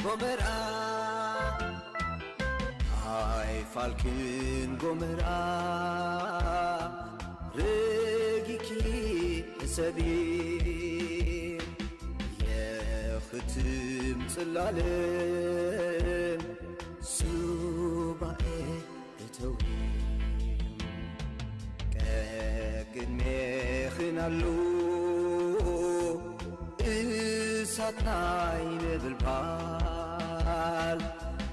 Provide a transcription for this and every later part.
ጎመራ ኣይፋልክን ጎመራ ረጊኪ እሰቢ የኽትም ጽላለ ሱባኤ እተዊ ቀቅድሜኽን ኣሎ እሳት ናይ ነበልባል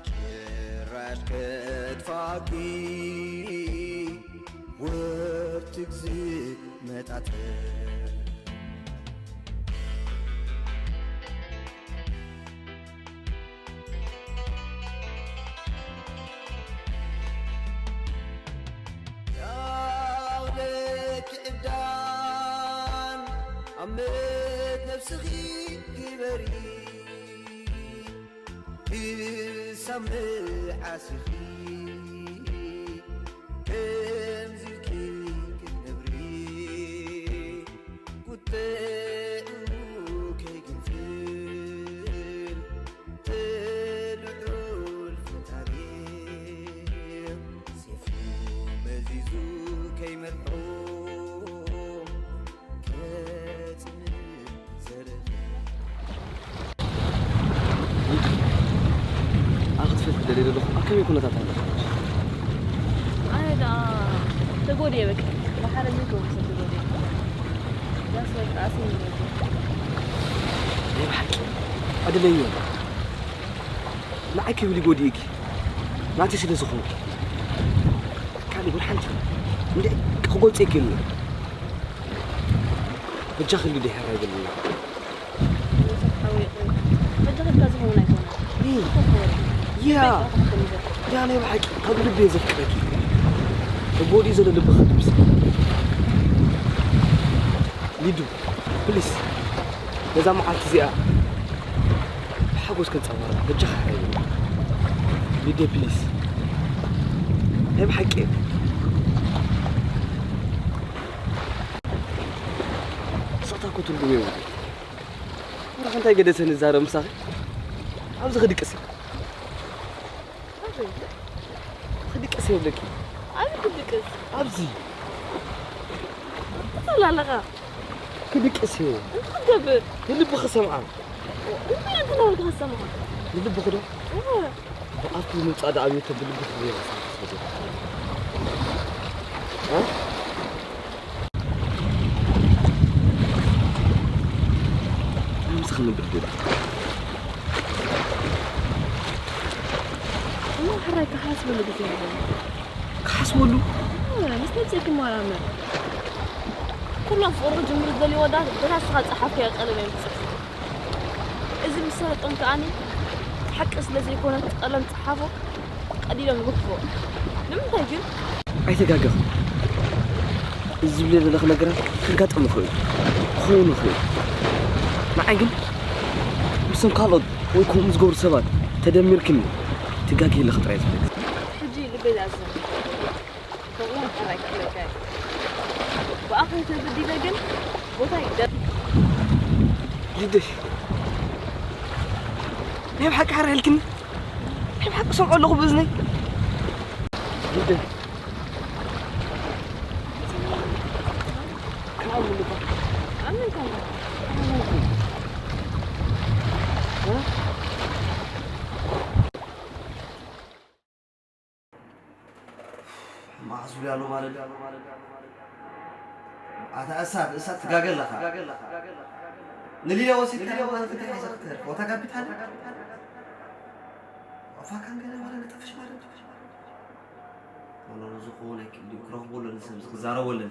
ጭራሽ ከጥፋኪ ወርትግ ዝመጣጠር ያውለኪ ዕብዳን ኣመት ነብስኺ ግበሪ ክሳብ መዓስኺ ከምዚ ኢልኪ ክትነብሪ ቁጥዕኡ ከይግንፍል ተልዑል ፈጣሪ ሴፉ መዚዙ ከይመርዖ ከጽንዕ ዘርኢ ኣነ ክትፈልጥ ደልየ ዘለኹ ኣብ ከመይ ኩነታት ኣለኻ? ኣነ ደኣ ተጎድየ በቃ ብሓደ ዘይከውን ሰብ ተጎድየ ዳስ በቃ ኣስኒ ናይ ብሓቂ ኣደለዮ ንዓይ ክብል ይጎድእኪ ናተይ ስለ ዝኾንኩ ካልእ እውን ሓንቲ እንደ ክገልጾ ይክእል በጃ ክሉ ድሕር ኣይብልና ሓወይ በጃ ከልካ ዝኸውን ኣይኮነ ያ ያ ናይ ብሓቂ ካብ ልቢ እየ ዘፍቅረኪ ተጎዲኡ ዘሎ ልብኻ ልብስ ሊዱ ፕሊስ ነዛ መዓልቲ እዚኣ ብሓጎስ ከንፀባርቕ በጃኻ ሓይሉ ሊደ ፕሊስ ናይ ብሓቂ ስቕታ እኮ ትርጉም የብሉ እንታይ ገደሰ ንዛረብ ምሳኺ ኣብዚ ክድቅስ ክድቅስ የብለኪ ኣበይ ክድቅስ ኣብዚ ትፅል ኣለኻ ክድቅስ እየ እንታይ ክትገብር ንልብኺ ሰምዓ እንታይ እንተናበልካ ክሰምዓ ንልብኺ ዶ እወ ብኣፍኪ ምውፃእ ደኣ ኣብዮ ተብሊ ግፍ ምሳኺ ነብር ዶ እሞ ሕራይ ክሓስበሉ ግዜ ኣለኒ ክሓስበሉ ምስ ነብሰይ ክመራመር ኩሎም ፍቕሪ ክጅምሩ ዝደልዩ ወዳት በታ ንስኻ ዝፀሓፍካዮ ቀለም እዮም ዝፅሕፉ እዚ ምስ ሰለጦም ከኣኒ ሓቂ ስለ ዘይኮነ እቲ ቀለም ፀሓፎ ቀዲዶም ይገፍፎ ንምንታይ ግን ኣይተጋገኽን እዚ ዝብለ ዘለኺ ነገራት ከጋጥም ይኽእል ክኸውን ይኽእል ንዓይ ግን ምስቶም ካልኦት ወይ ከምኡ ዝገብሩ ሰባት ተደሚርክኒ ትጋጊ ኣለኺ ጥራይ ዝብለኪ ሕጂ ልበይ ዝኣዝዘኒ ከምኡ እውን ሕራይ ክዕለካ እዩ ብኣኺ ተበዲለ ግን ቦታ ይደ ልደይ ናይ ብሓቂ ሓራ ኢልክኒ ናይ ብሓቂ ሰምዖ ኣለኹ ብእዝነይ ልደይ ማዕዙ ያሉ ማለት ኣታ እሳት እሳት ትጋገ ኣለኻ ንሊለ ወሲድካ ማለት እንታይ ሒዘ ክትህር ቦታ ካፒታል ኣፋካን ገለ ማለት ንጠፍሽ ማለት ኖኖ ዝኾነ ክረኽቦ ኣለኒ ሰብ ክዛረቦ ኣለኒ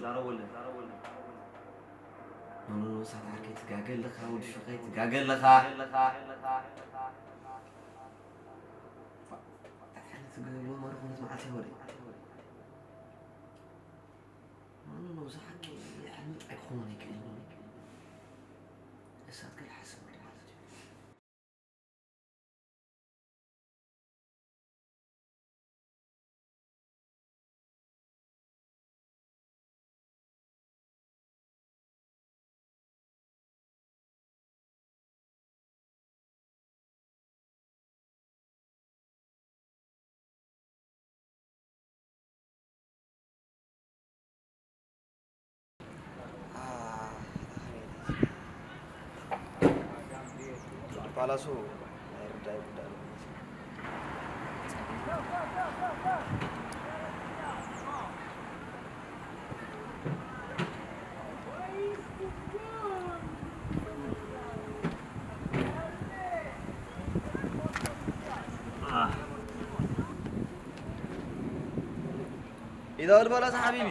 ኖኖ እሳት ዓርከይ ትጋገ ኣለኻ ወዲ ሹኸይ ትጋገ ኣለኻ እንታይ ዓይነት ገበርዎ ማለት ኩነት መዓልቲ ወደ ንብዙ ሓቂ ሕልሚ ጥራይ ክኸውን ኣይክእልን እሳት ግን ሓሰብ ማለት እዩ ፓላሱ ኣይርዳእ ጉዳይ። ኢዛ ወድ ፓላስ ሓቢቢ።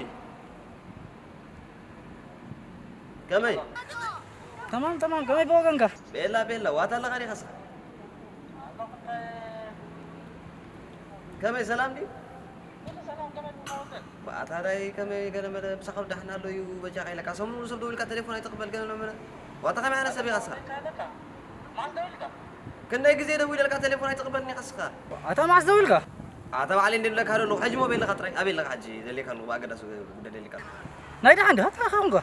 ከመይ? ተማም ተማም፣ ከመይ ብወገንካ? ቤላ ቤላ፣ ዋታ ኣለኻ ዲኻ ስኻ? ከመይ፣ ሰላም ድዩ? ኣታ ዳይ ከመይ ገለ መለ፣ ምሳኻ ዳሕና ኣሎ እዩ። በጃኻ ኢለካ፣ ሰሙኑ ሰብ ደዊልካ ቴሌፎን ኣይትቕበል ገለ መለ። ዋታ ከመይ ዓይነት ሰብ ኢኻ ስኻ? ክንደይ ግዜ ደዊለልካ ቴሌፎን ኣይትቕበልን ኢኻ ስኻ? ኣታ መዓስ ደዊልካ? ኣታ ባዕለይ እንደ ደለካ ደለኹ፣ ሕጂ ሞባይል ኢኻ ጥራይ፣ ኣበይ ኣለኻ ሕጂ? ደልየካ ኣለኹ፣ ብኣገዳሲ ጉዳይ ደልየካ ኣለኹ። ናይ ደሓን ድኻ? እንታይ ኸንኳ?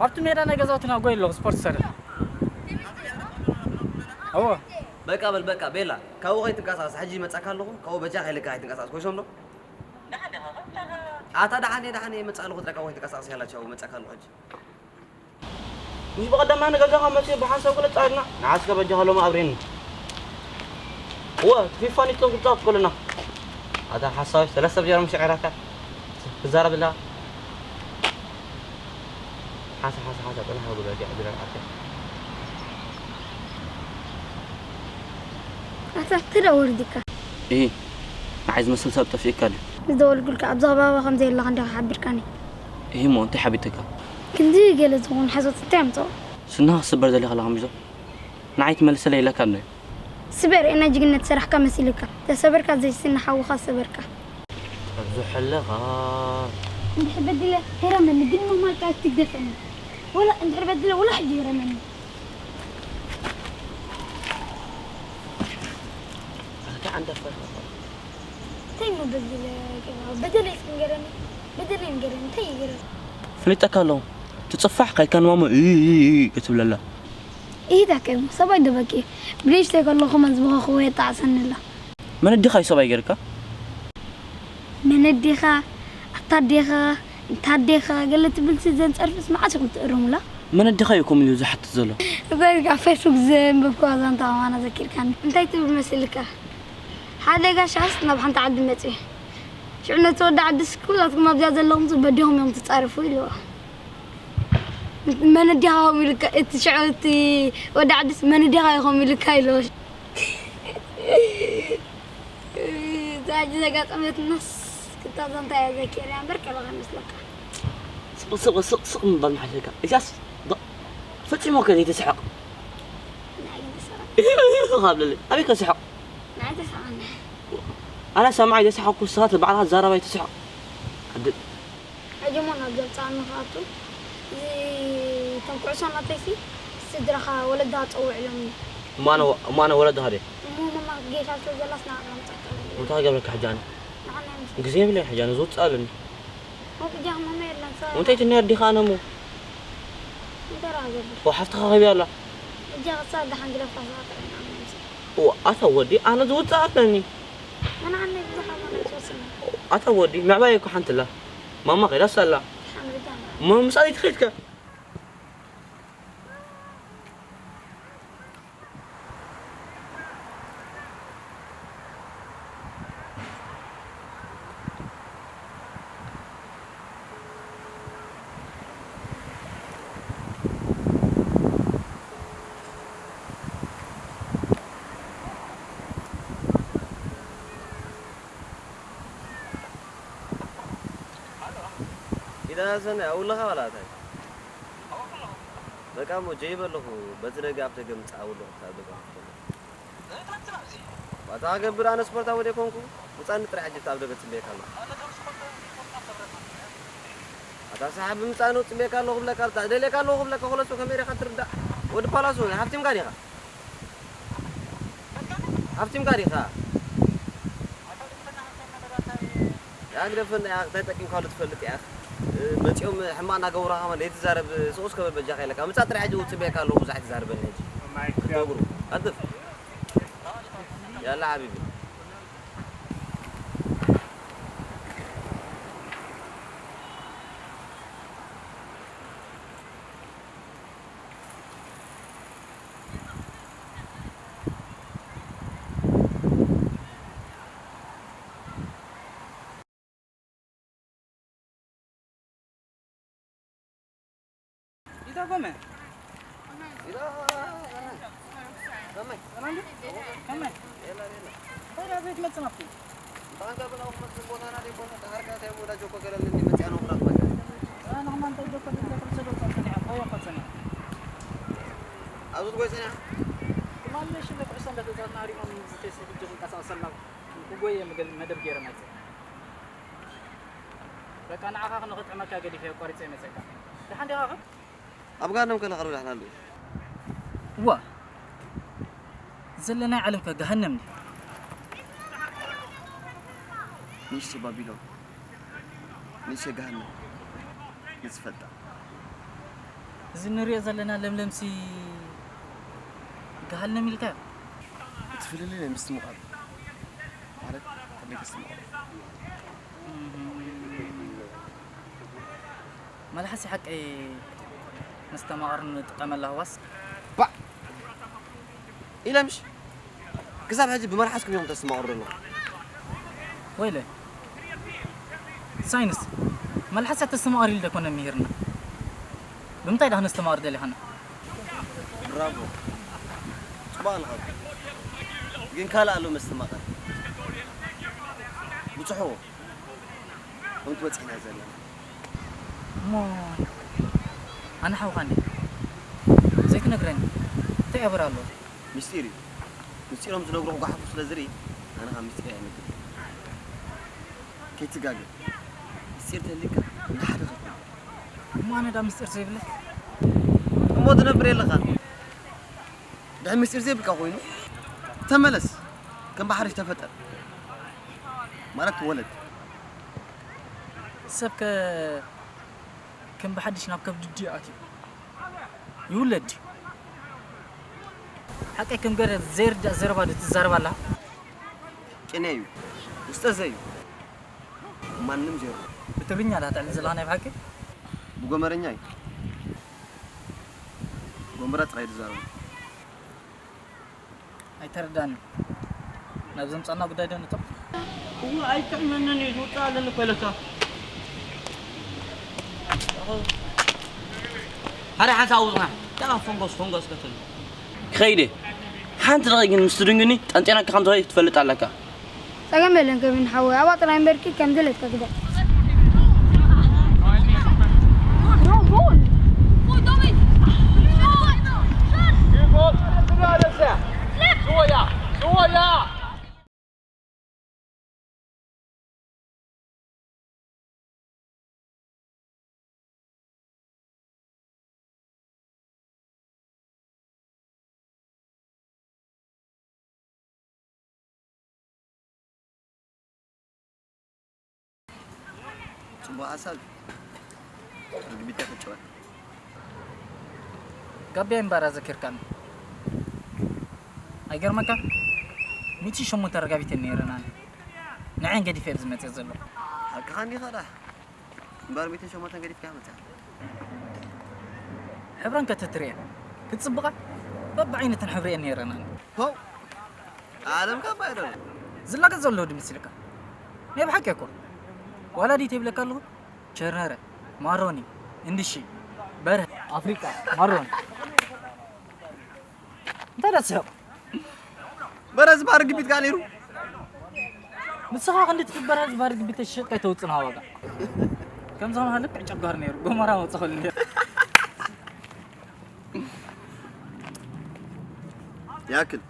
ኣብቲ ሜዳ ናይ ገዛውትና ጎይ ኣለኹ፣ ስፖርት ሰረ። እዎ። በቃ በል በቃ፣ ቤላ፣ ካብኡ ከይትንቀሳቐስ፣ ሕጂ ይመጻካ ኣለኹ፣ ካብኡ በጃኻ ኢለካ ኣይትንቀሳቐስ፣ ኮይሶም ዶ? ኣታ ደሓን እየ፣ ደሓን እየ፣ ይመጻ ኣለኹ፣ ጥራይ ካብኡ ከይትንቀሳቐስ፣ ያላ ቻው፣ ይመጻካ ኣለኹ ሕጂ። ምሽ ብቐዳማ ንገዛኻ መፅኡ ብሓንሳብ ክልተ ኣድና ንዓስከ በጃኻ ሎሚ ኣብሬኒ። እወ እቲ ፊፋ ኒቶም ክፃወት ከለና ኣታ ሓሳዊ ሰለስተ ብጀሮ ምሽ ዕራካ ትዛረብ ኣለኻ። ሓሳ ሓሳ ሓሳ ጥራሕ ብሎ ዲያ ብሎ ዓርከይ። ኣታ ትዳ ወርድካ እሂ ንዓይ ዝመስል ሰብ ጠፊእካ ድዩ? ዝደወልኩልካ ኣብዚ ከባቢ ከም ዘየለኻ እንዲኻ ሓቢርካኒ። እሂ እሞ እንታይ ሓቢርካ? ክንዲ ገለ ዝኾኑ ሓሶት እንታይ ኣምፅኦ? ስንኻ ክስበር ደሊኻ ኣለኻ ምሽ ዶ? ንዓይ ትመልሰለይ ኢለካ እንዶ። ስበር ናይ ጅግነት ስራሕካ መሲሉካ ተሰበርካ ዘይስኒ ሓውኻ ሰበርካ። ዝሕለኻ እንድሕር በድለ ሄረመኒ ግን ምማልካ ትግደፈኒ ወላ እንድሕር በድለ ወላ ሕጂ ሄረመኒ። ኣታ ዓንዳፋ እንታይ ሞ በድለ ገባ በደለይ እስኪ ንገረኒ በደለይ ንገረኒ እንታይ ይገረኒ ፍሊጠካ ኣለኹ ትጽፋሕ ካይካን ማሞ እ ክትብለላ ይሂዳከ ሰብኣይ ደበቂ ብንእሽተይ ከለኹ መን ዝበኸኽዎ የጣዕሰኒ ኣሎ መን ኣዲኻ እዩ ሰብኣይ ገይርካ መን ኣዴኻ ኣታ ኣዴኻ እንታ ኣዴኻ ገለ ትብል ሲ ዘንጸርፍስ መዓስ ኢኹም ትእርሙላ መን ኣዴኻ እዩ ከምኡ ኢሉ ዝሓትት ዘሎ እዛ ኣብ ፌስቡክ ዘንበብኩዋ ዛንታ ኣማና ዘኪርካኒ እንታይ ትብል መሲልካ ሓደ ጋሻስ ናብ ሓንቲ ዓዲ መጽዩ ሽዑ ነቲ ወዲ ዓድስ ኩላትኩም ኣብዚኣ ዘለኹም በዲኹም እዮም ትጻረፉ ኢልዎ መን ኣዴኻ ከምኡ ኢልካ እቲ ሽዑ እቲ ወዲ ዓድስ መን ኣዴኻ እዩ ከምኡ ኢልካ ኢልዎ እዛ ሕጂ ዘጋጠመትናስ ክታዛ እንታይ እያ ዘኪርያ እምበር ከበኻ ይመስለካ ስቕ ስቕ ስቕ ስቕ ምባል ምሓሸካ እዚኣስ ፈጺሙ ከ ዘይትስሕቕ ንዓይ ተሰራ ካብ ለለ ኣበይ ከስሕቕ ንዓይ ተሰራና ኣነ ሰማዓይ ዘይሰሓቕኩ ንስኻ ባዕልኻ ትዛረብ ኣይትስሕቕ ዓዲ ሕጂ እሞ ናብ ዘምፃእኒ ክኣቱ እዚ እቶም ኩዕሶ ናተይሲ ስድራኻ ወለድኻ ፀውዕ ኢሎምኒ እሞ ኣነ ወለድኻ ድየ እሞ መማ ጌሻ ስለ ዘላስ ንዓኻ ምፃእካ እንታይ ገብረካ ሕጂ ኣነ ንዓና ምስ ግዜ የብለይ ሕጂ ኣነ ዝውፅእ ኣለኒ ወቅጃ መማ የለን ሰ እንታይ ትኒ ኣዲኻ ኣነ እሞ እንተራ ገብር ወሓፍትኻ ከብያ ኣላ እጃ ክሳ ደሓን ግደፍካ ዝሃቀ ንዓና ምስ ኣታ ወዲ ኣነ ዝውፅእ ኣለኒ ኣነ ዓነይ ብዙሕ ኣማና ይወስኒ ኣታ ወዲ ምዕባይ እኮ ሓንቲ ኣላ ማማ ከይዳ ሳላ ሓምርጃ እሞ ምሳሌ ትኸይድከ ኢዳ ሰነ ኣውለኻ ዋላ ኣታይ በቃ እሞ ጀይበ ኣለኹ በቲ ደገ ኣብ ደገ ምፅእ ኣውለኹ ኣብ ደገ ክፍተሎ ዋታ ገብር ኣነ ስፖርታዊ ዘይኮንኩ ምፃኒ ጥራሕ ሕጂ ኣብ ደገ ፅበየካ ኣለኹ ኣታ ሰሓቢ ምፃኒ ፅበየካ ኣለኹ ክብለካ ደልየካ ኣለኹ ክብለካ ኮለሶ ከመይ ኢኻ ትርዳእ ወዲ ፓላሶ ሃፍቲምካ ዲኻ ሃፍቲምካ ዲኻ ያግደፈና ያ እንታይ ጠቂምካሉ ትፈልጥ ያ መፂኦም ሕማቕ እናገበሩኻ ከማ ዘይትዛረብ ስቑስ ከበል በጃኻ ኢለካ ምፃ ጥራሕ ሕጂ ውፅእ ቤካ ኣለዉ ብዙሕ ኣይትዛረበኒ ሕጂ ክትነግሩ ኣድፍ ያላ ሓቢቢ ከመይ? ከመይ? ከመይ? እንታይ ደኣ ዘይትመጽእ ናብቲ? ብኣንታ ብናኹም መስል ቦታና ደይኮነ፣ ዳሓርካ እንታይ እሞ ወዳጆ እኮ ገለኒ እንዲ መጽኣ ነው ምናምን በቃ። ኣነ ንኹም እንታይ ዶኮ ትብለ ትብሰዶ ጸንተን እያ፣ ኮዮ እኮ ጸኒሐ። ኣብዚ ትጎይ ጸኒሐ? ትማሊ ሽለ ኩዕሶ እንዳተጻወትና ኣሪሞም ዝተስእ ብጆ ክንቀሳቐስ ኣለኹ። ክጎየ መገል-፣ መደብ ገይረ መጽእ። በቃ ንዓኻ ንኽጥዕመካ ገዲፈ ቆሪጸ ይመጸካ። ደሓን ዲኻ ኣኸ? ኣብ ገሃነም ከለኻ ዶ ዳሕና ኣሎ? እዋ፣ ዘለናይ ዓለም ከ ገሃነም ድዩ? ንእሽቶ ባቢሎን፣ ንእሽቶ ገሃነም ንዝፈልጣ። እዚ ንሪኦ ዘለና ለምለምሲ ገሃነም ኢልካዮ? እቲ ፍልልይ ናይ ምስትምቓር ማለት፣ ከመይ ከስትምቓር? እህ። መልሓስ ሓቀይ መስተማቕር ንጥቀመላ ህዋስ። ባዕ! ኢለ ምሽ? ክሳብ ሕጂ ብመልሓስኩም ኢኹም ተስተማቕሩ ዘለኹም። ወይለ፣ ሳይንስ፣ መልሓስ ተስተማቕር ኢሉ ደኮነ ምሂርና። ብምንታይ ዳኣ ነስተማቕር ደሊኻና? ብራቮ። ጽቡቕ ኣለኻ። ግን ካልእ ኣሎ መስተማቕር። ብጽሕዎ። ከምቲ በጺሕና ዘለና። እሞ ኣነ ሓውኻ እንዴ? ዘይትነግረኒ? እንታይ ኣበር ኣሎ? ምስጢር እዩ። ምስጢሮም ዝነግሩ ክጓሓፉ ስለ ዝርኢ፣ ኣነ ኸኣ ምስጢር ኣይነግርን። ከይትጋገ። ምስጢር ተልካ ንሓደ ኸትብል። እሞ ኣነ ዳ ምስጢር ዘይብለይ? እሞ ትነብር የለኻን። ድሕሪ ምስጢር ዘይብልካ ኮይኑ፣ ተመለስ። ከም ብሓድሽ ተፈጠር። ማለት ትወለድ። ሰብከ ከም ብሓድሽ ናብ ከብዲ ድዩ ኣትዩ? ይውለድ ድዩ? ሓቀይ ከም ገለ ዘይርዳእ ዘረባ ዶ ትዛረብ ኣላ? ቅኔ እዩ። ውስጠ ዘይ እዩ። ማንም ዜሮ። ብትግርኛ ዳ ተዕልል ዘለኻ ናይ ብሓቂ? ብጎመረኛ እዩ። ጎመራ ጥራይ ዝዛረቡ። ኣይተረዳንን። ናብ ዘምጻና ጉዳይ ዶ ንእቶ? እዋ ኣይጥዕመንን እዩ፣ ዝውጣ ኣለኒ እኮ ኢለካ። ሓደ ሓንሳእ ኣውጽና። ያ ፈንጎስ፣ ፈንጎስ ከተን። ክኸይድ እየ። ሓንቲ ደቂቕ ግን ምስ ትድንግኒ ጠንጢነካ ከም ዝኸይድ ክትፈልጥ ኣለካ። ጸገም የለን ከቢን ሓወይ፣ ኣብኣ ጥራይ እምበርኪ ከም ድሌትካ ግበር። ጽቡቕ ሓሳብ እዩ። ርግቢት ተፈጨወ። ጋቢያ እምበኣር ኣዘኪርካኒ። ኣይገርመካ? ሚእቲ ሸሞንተ ረጋቢት እየን ነይረን ኣነ። ንዐን ገዲፈ እየ ዝመጽእ ዘለኹ። ሓቅኻ እንዲኻ ደኣ። እምበኣር ሚእትን ሸሞንተን ገዲፍካ መጽኣ። ሕብረን ከተትርእየን። ክትጽብቓ በብዓይነተን ሕብሪ እየን ነይረን ኣነ። ሆው! ዓለም ካብ ባይረ። ዝላገጽ ዘሎ ድምስ ኢልካ። ናይ ብሓቂ እኮ። ዋላ ድዩ ተይብለካ ኣለኹ? ቸርነረ፣ ማሮኒ፣ እንድሺ፣ በርሀ፣ ኣፍሪቃ፣ ማሮኒ። እንታይ ደኣ ትስሕቕ? በርሀ ዝበሃል ርግቢት ከኣ ነይሩ። ንስኻ ክንዲ ትሕት በርሀ ዝበሃል ርግቢት ተሽሸጥካ ኣይተውጽእን ዋጋ። ከምዚ ከማኻ ልክዕ ጨጓር ነይሩ። ጎመራ መውጽእ ክእል ነይሩ። ይኣክል።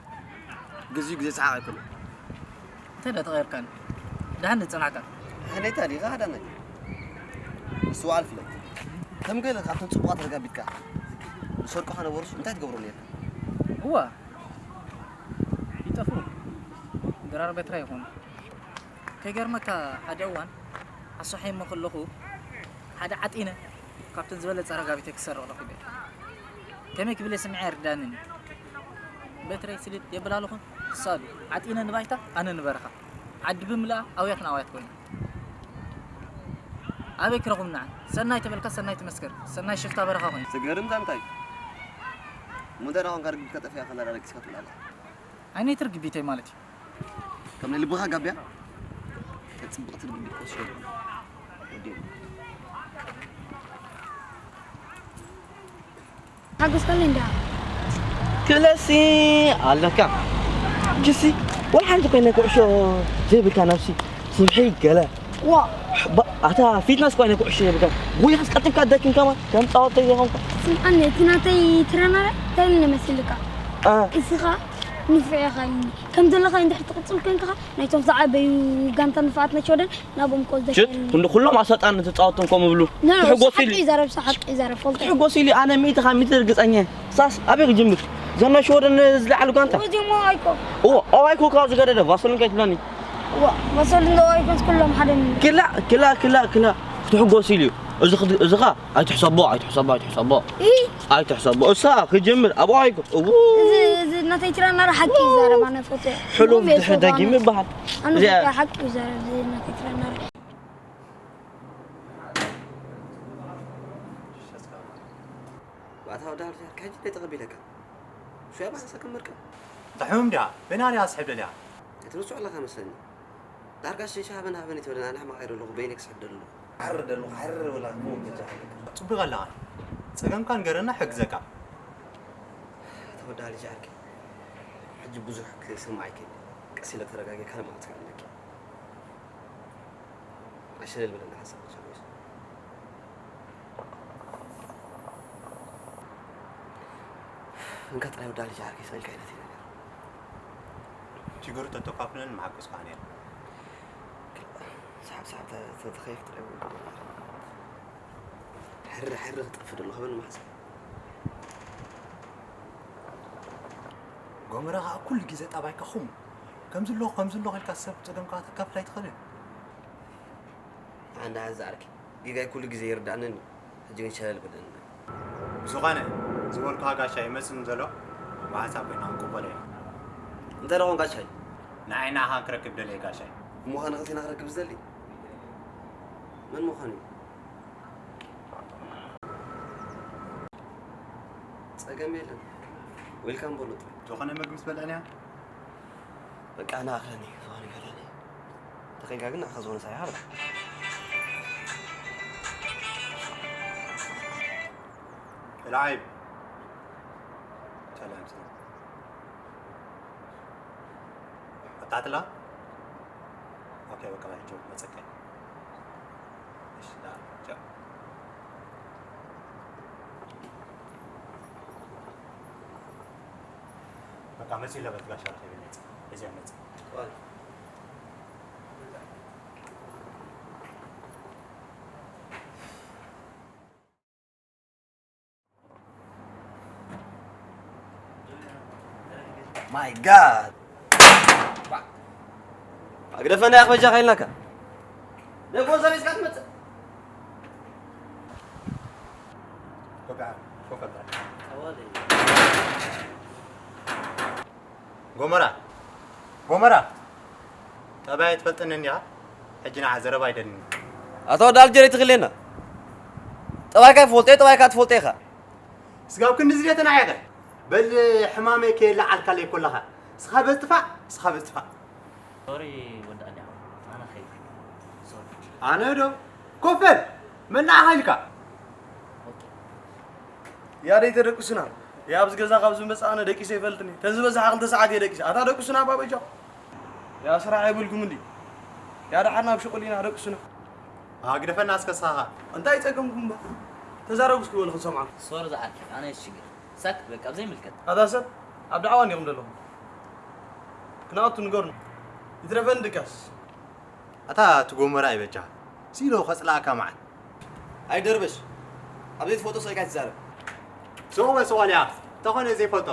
ግዜኡ ግዜ ሰሓቕ ኣይኮነን። እንታይ ደኣ ተቐይርካኒ? ደሓን ዶ ጸናሕካ? ሕሌታ ዲኻ ሃዳናይ? ምስትውዓል ፍለጥ። ከም ገለ ካብተን ጽቡቓት ረጋቢትካ ዝሰርቁኻ ነበሩስ እንታይ ትገብሮም ነይርካ? እዋ፣ ይጠፍኡ። ድራር በትራ ይኾኑ። ከይገርመካ ሓደ እዋን ኣስዋሕየሞ ከለኹ ሓደ ዓጢነ ካብተን ዝበለጸ ረጋቢተይ ክሰርቕ ረኺበ። ከመይ ክብል እየ ስሚዐ ኣይርድኣንን እዩ። በትረይ ስልል የብል ኣለኹ፣ ክሳሉ ዓጢነ ንባይታ፣ ኣነ ንበረኻ። ዓዲ ብምልኣ ኣውያት ንኣውያት ኮይና። ኣበይ ክረኹብና? ሰናይ ተበልካ ሰናይ ትመስከር። ሰናይ ሽፍታ በረኻ ኮይኑ። ዝገርም ዛንታ እዩ። እሞ እንታይ ደኣ ኾንካ ርግቢትካ ጠፊኣ ከላ ደኣ ለጊስካ ትብል ኣለኻ? ዓይነይቲ ርግቢተይ ማለት እዩ። ከም ናይ ልብኻ ጋብያ፣ ጽብቕቲ ርግቢት ኮስዮ። ወዲ። ሓጎስካለይ እንዳ ክለሲ ኣለካ ግሲ ወላ ሓንቲ ኮይነ ኩዕሾ ዘይብልካ ነብሲ ስብሒ ገለ ዋ ባ- ኣታ ፊትነስ ኮይነ ኩዕሾ ዘይብልካ ጉያ ስቀጥካ ደኪም ከማ ከም ጻወተ ይኾንካ ስምዓኒ እቲ ናተይ ትረናረ እንታይ ኢሉ መሲልካ እስኻ ንፍዕ ኢኻ ኢሉኒ ከም ዘለኻ እንድሕር ትቕጽል ኮንካ ናይቶም ዝዓበዩ ጋንታ ንፍዓት ነች ወደን ናብኦም ክወስደካ ሽት ኢሉኒ ክንዲ ኩሎም ኣሰልጣን ንተጻወቶም ከም ይብሉ ትሕጎስ ኢሉ ሓቂ ይዛረብ ሓቂ ይዛረብ ፈልጦ ትሕጎስ ኢሉ ኣነ ሚእቲ ካብ ሚእቲ ርግጸኛ እየ። ሳስ ኣበይ ክጅምር ዘና ሽወደን ዝለዓሉ ጋንታ እዚሞ ኣይኮ እዎ ኣዋይ ኮካ ዝገደደ ቫሰሊን ከይትብለኒ ዋ መሰል እንዶ ኣይኮንስ ኩሎም ሓደ ምን ክላ ክላ ክላ ክላ ክትሕጎስ ኢሉ እዩ እዚ ክድ- እዚ ኸ ኣይትሕሰቦ ኣይትሕሰቦ ኣይትሕሰቦ ኢ ኣይትሕሰቦ እሳ ክጅምር ኣብኡ ኣይኮ እው እዚ እዚ እናተይ ትራ እናረ ሓቂ ይዛረብ ኣነ ፎቶ ሕሉፍ ድሕሪ ደጊም ይበሃል ኣነ እዚኣ- ፎቶ ሓቂ ይዛረብ እዚ እናተይ ትራ እናረ ባእታ ወዲ ሃልሻ ካጂ ናይ ተቐቢለካ ሹያ ባሕሳ ክምርቀ ትሕምም ድያ በይና ድያ ስሕብ ደልያ ትርስዑ ኣለኻ መስለኒ ዳርጋ ሽሻ ሃበን ሃበን ይትብለና ኣነ ሕማቕ ኣይደለኹ በይነ ክስሕብ ደለኹ ሓር ደለኹ ሓር ብላ ክኸውን ከጃ ጽቡቕ ኣለኻ ጸገምካ ንገረና ሕግዘካ ተወዳ ልጅ ዓርኪ ሕጂ ብዙሕ ክሰማዕ ኣይክእል ቀስ ኢለ ተረጋጊ ካልእ መዓት ክዕለኪ ኣሸለል በለና ሓሳብ ጨርስ እንካ ጥራይ ወዳ ልጅ ዓርኪ ስእልካ ኢለት ነገር ችግሩ ተተካፍለን መሓገዝካ ነር ሰሓብ ሰሓብ ተተኸይፍ ጥራይ ሕሪ ሕሪ ክጠፍ ደሎ ክበል ማሕሰብ ጎመራ ከዓ ኩሉ ግዜ ጠባይካ ኹም ከምዚ ኣለኹ ከምዚ ኣለኹ ኢልካ ሰብ ፀገምካ ተካፍል ኣይትኽእልን ኣንዳ ዝኣርኪ ጌጋይ ኩሉ ግዜ ይርዳእንን ሕጂ ግን ሸለል በለኒ ብዝኾነ ዝበልኩኻ ጋሻ ይመፅን ዘሎ ብሓሳብ ኮይና ክንቅበሎ ኢና እንታይ ደኾን ጋሻይ ንዓይ ንዓኻ ክረክብ ደለየ ጋሻይ እሞ ኸ ንኽልቴና ክረክብ ዝደሊ መን ምዃኑ እዩ ጸገም የለን ዌልካም በሎ ጥራይ ዝኾነ መግቢ ዝበልዕን እያ በቃ ኣነ ኣኽለኒ ዝኾነ ይገለኒ ተኸንካ ግን ንዓኻ ዝኾነ ሳይ ሃበ ልዓይብ ሰላም ሰላም ኣታትላ ኦኬ በቃ ባይ ጆ መጸከ እሺ ዳ ጆ በቃ መጽእ ለበት ጋሻ ከይመጽእ እዚያ መጽእ My God! ግደፈና ያኽ በጃኻ ኢልናካ ደጎ ሰሪስካ ትመፅእ ጎመራ ጎመራ ጠባይ ትፈልጠኒ እንዲኻ ሕጂ ንዓ ዘረባ ኣይደልን ኣቶ ወዲ ኣልጀሪ ትኽሌና ጠባይካ ይፈልጦ እየ ጠባይካ ትፈልጦ ኢኻ ስጋብ ክንዲ ዝድየ ተናዒቐ በል ሕማመይ ከየለዓልካለይ ኮለኻ ስኻ በዝጥፋእ ስኻ በዝጥፋእ ሶሪ ወዲ ኣሊ ኣነ ኸይድ ኣነ ዶ ኮፍ በል መን ንዓኻ ኢልካ ያ ደይ ተደቅሱና ያ ኣብዚ ገዛ ካብ ዝመጽእ ኣነ ደቂሰ ይፈልጥኒ ተዝበዝሓ ክልተ ሰዓት እየ ደቂሰ ኣታ ደቅሱና ኣባ በጃኹም ያ ስራሕ የብልኩም እንዲ ያ ደሓር ናብ ሽቁል ኢና ደቅሱና ኣግደፈና እስከ ሳኻ እንታይ ጸገምኩም እባ ተዛረቡ እስኪ በሉ ክንሰምዓኩም ሶሪ ዝዓርከይ ኣነ የስችግር ሳክት በቃ ኣብዘይ ምልከት ኣታ ሰብ ኣብ ዳዕዋ እንዲኹም ዘለኹም ክናቱ ንገሩና ይትረፈን ድቃስ ኣታ ትጎመራ ይበጃ ሲሎ ከጽላእካ መዓት ኣይደርበሽ ኣብ ዘይትፈልጦ ሰው ኢካ ትዛረብ ሰው መስዋልያ ተኾነ ዘይፈልጦ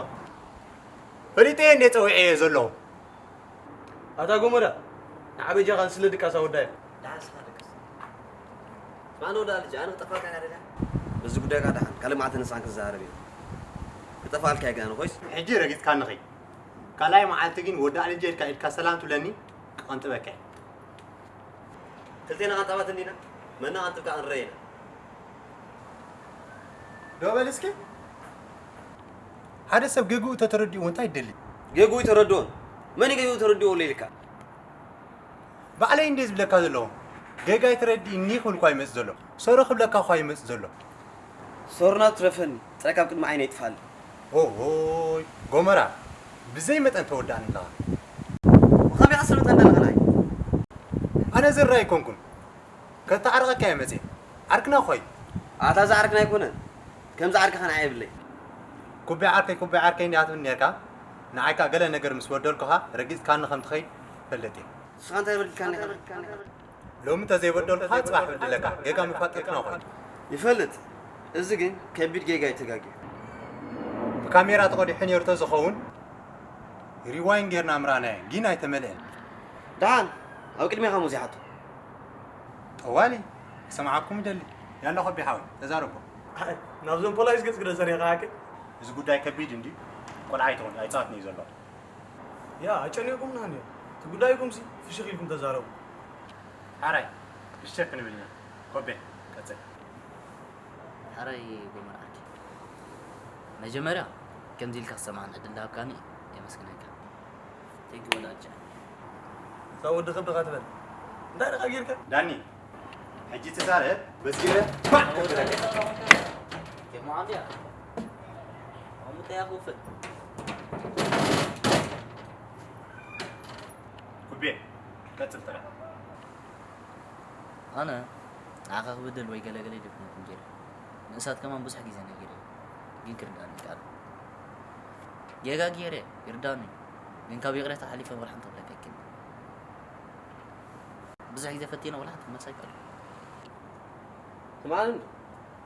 ፈሊጠ እንደ ጸዊዐ እየ ዘለኹ ኣታ ጎመራ ንዓበጃኻ ንስለ ድቃስ ኣወዳያ ደሓን ስኻ ደቅስ ስማዕኒ ወዳ ልጅ ኣነ ክጠፋልካ ኢካ ደልያ በዚ ጉዳይ ካ ደሓን ካልእ መዓልቲ ንስኻን ክዘራረብ እዩ ክጠፋልካ ይግኣነ ኮይስ ሕጂ ረጊጽካኒ ኸይ ካልኣይ መዓልቲ ግን ወዳ ልጀ ኢልካ ኢድካ ሰላም ትብለኒ ክቐንጥበካ እየ ክልቴና ቐንጣባት እንዲና መና ቐንጥብካ ክንረአ ኢና ዶ በል እስኪ ሓደ ሰብ ገግኡ ተተረዲእዎ እንታይ ይደሊ? ገግኡ ተረድኦን መን ገግኡ ተረድኦ ኢልካ? ባዕለይ እንዴ ዝብለካ ዘለኹ ገጋ ይተረድእኒ ክብል እኳ ይመጽእ ዘሎ ሰሮ ክብለካ እኳ ይመጽእ ዘሎ ሶርና ትረፈኒ፣ ጥራይ ካብ ቅድሚ ዓይነይ ይጥፋል። ኦሆይ ጎመራ፣ ብዘይ መጠን ተወዳእኒ ኣለኻ። ወኻቢ ዓሰርተ መጠን ደለኻ ናይ ኣነ ዘራ ኣይኮንኩን። ከተዓርቐካ እየ መፅየ። ዓርክና ኾይ። ኣታ ዝዓርክና ኣይኮነን። ከምዚ ዓርክኻ ንዓይ የብለይ። ኩቤ ዓርከይ፣ ኩቤ ዓርከይ እንዲያ ትብል ነርካ። ንዓይ ከኣ ገለ ነገር ምስ በደልኩኻ ረጊጽካኒ ከም ትኸይድ ፈልጥ እየ። ንስኻ እንታይ በዲልካኒ ኢኻ? ሎሚ እንተዘይበደልኩኻ ጽባሕ በድለካ። ጌጋ ምፍላጥ ጌግና ኾይኑ። ይፈልጥ። እዚ ግን ከቢድ ጌጋ እዩ ተጋግዩ። ብካሜራ ተቐዲሑ ነይሩ ተዝኸውን ሪዋይን ጌርና ምራናዮ፣ ግን ኣይተመልአን። ደሓን፣ ኣብ ቅድሜኻ ሙዚሓቱ። ጠዋሊ፣ ክሰምዓኩም ይደሊ። ያሎ ከቢ ሓወይ፣ ተዛረቦ። ኣይ፣ ናብዞም ፖላይስ ገጽ ግደ ሰሪኻ ኣከ። እዚ ጉዳይ ከቢድ እንድዩ። ቆልዓ ኣይትኹን፣ ኣይጻወትን እዩ ዘሎ። ያ፣ ኣጨኒቕኩምና እንድዮም። እቲ ጉዳይኩምሲ ፍሽኽ ኢልኩም ተዛረቡ። ሓራይ፣ ፍሽኽ ክንብል ኢና። ኮቤ፣ ቀጽል። ሓራይ ጎመር ዓርከይ። መጀመርያ፣ ከምዚ ኢልካ ክሰምዓን ዕድል ዝሃብካኒ የመስግነካ። ቴንኪ ወዳጀ። እዛ ወዲ ከብድኻ ትበል። እንታይ ደኻ ጌርካ? ዳኒ፣ ሕጂ ትዛረብ፣ በዚ ገለ ባዕ ከብለካ። ኬፍ መዓልቲ እያ። ኣሙታ እያ ክውፍል። ኩቤ፣ ቀጽል ጥራሕ። ኣነ ንዓኻ ክብድል ወይ ገለ ገለ ኢለ ኣይኮንኩን ጌረ። ንእሳት ከማን ብዙሕ ግዜ ነጊረ እየ። ግን ክርድኣኒ ይከኣል። ጌጋ ጌረ፣ ይርድኣኒ። ግን ካብ ይቕሬታ ሓሊፈ ዋላ ሓንቲ ክብለካ ኣይክእልን። ብዙሕ ግዜ ፈቲነ ዋላ ሓንቲ ክመልሳ ኣይከኣልኩን። ትማልን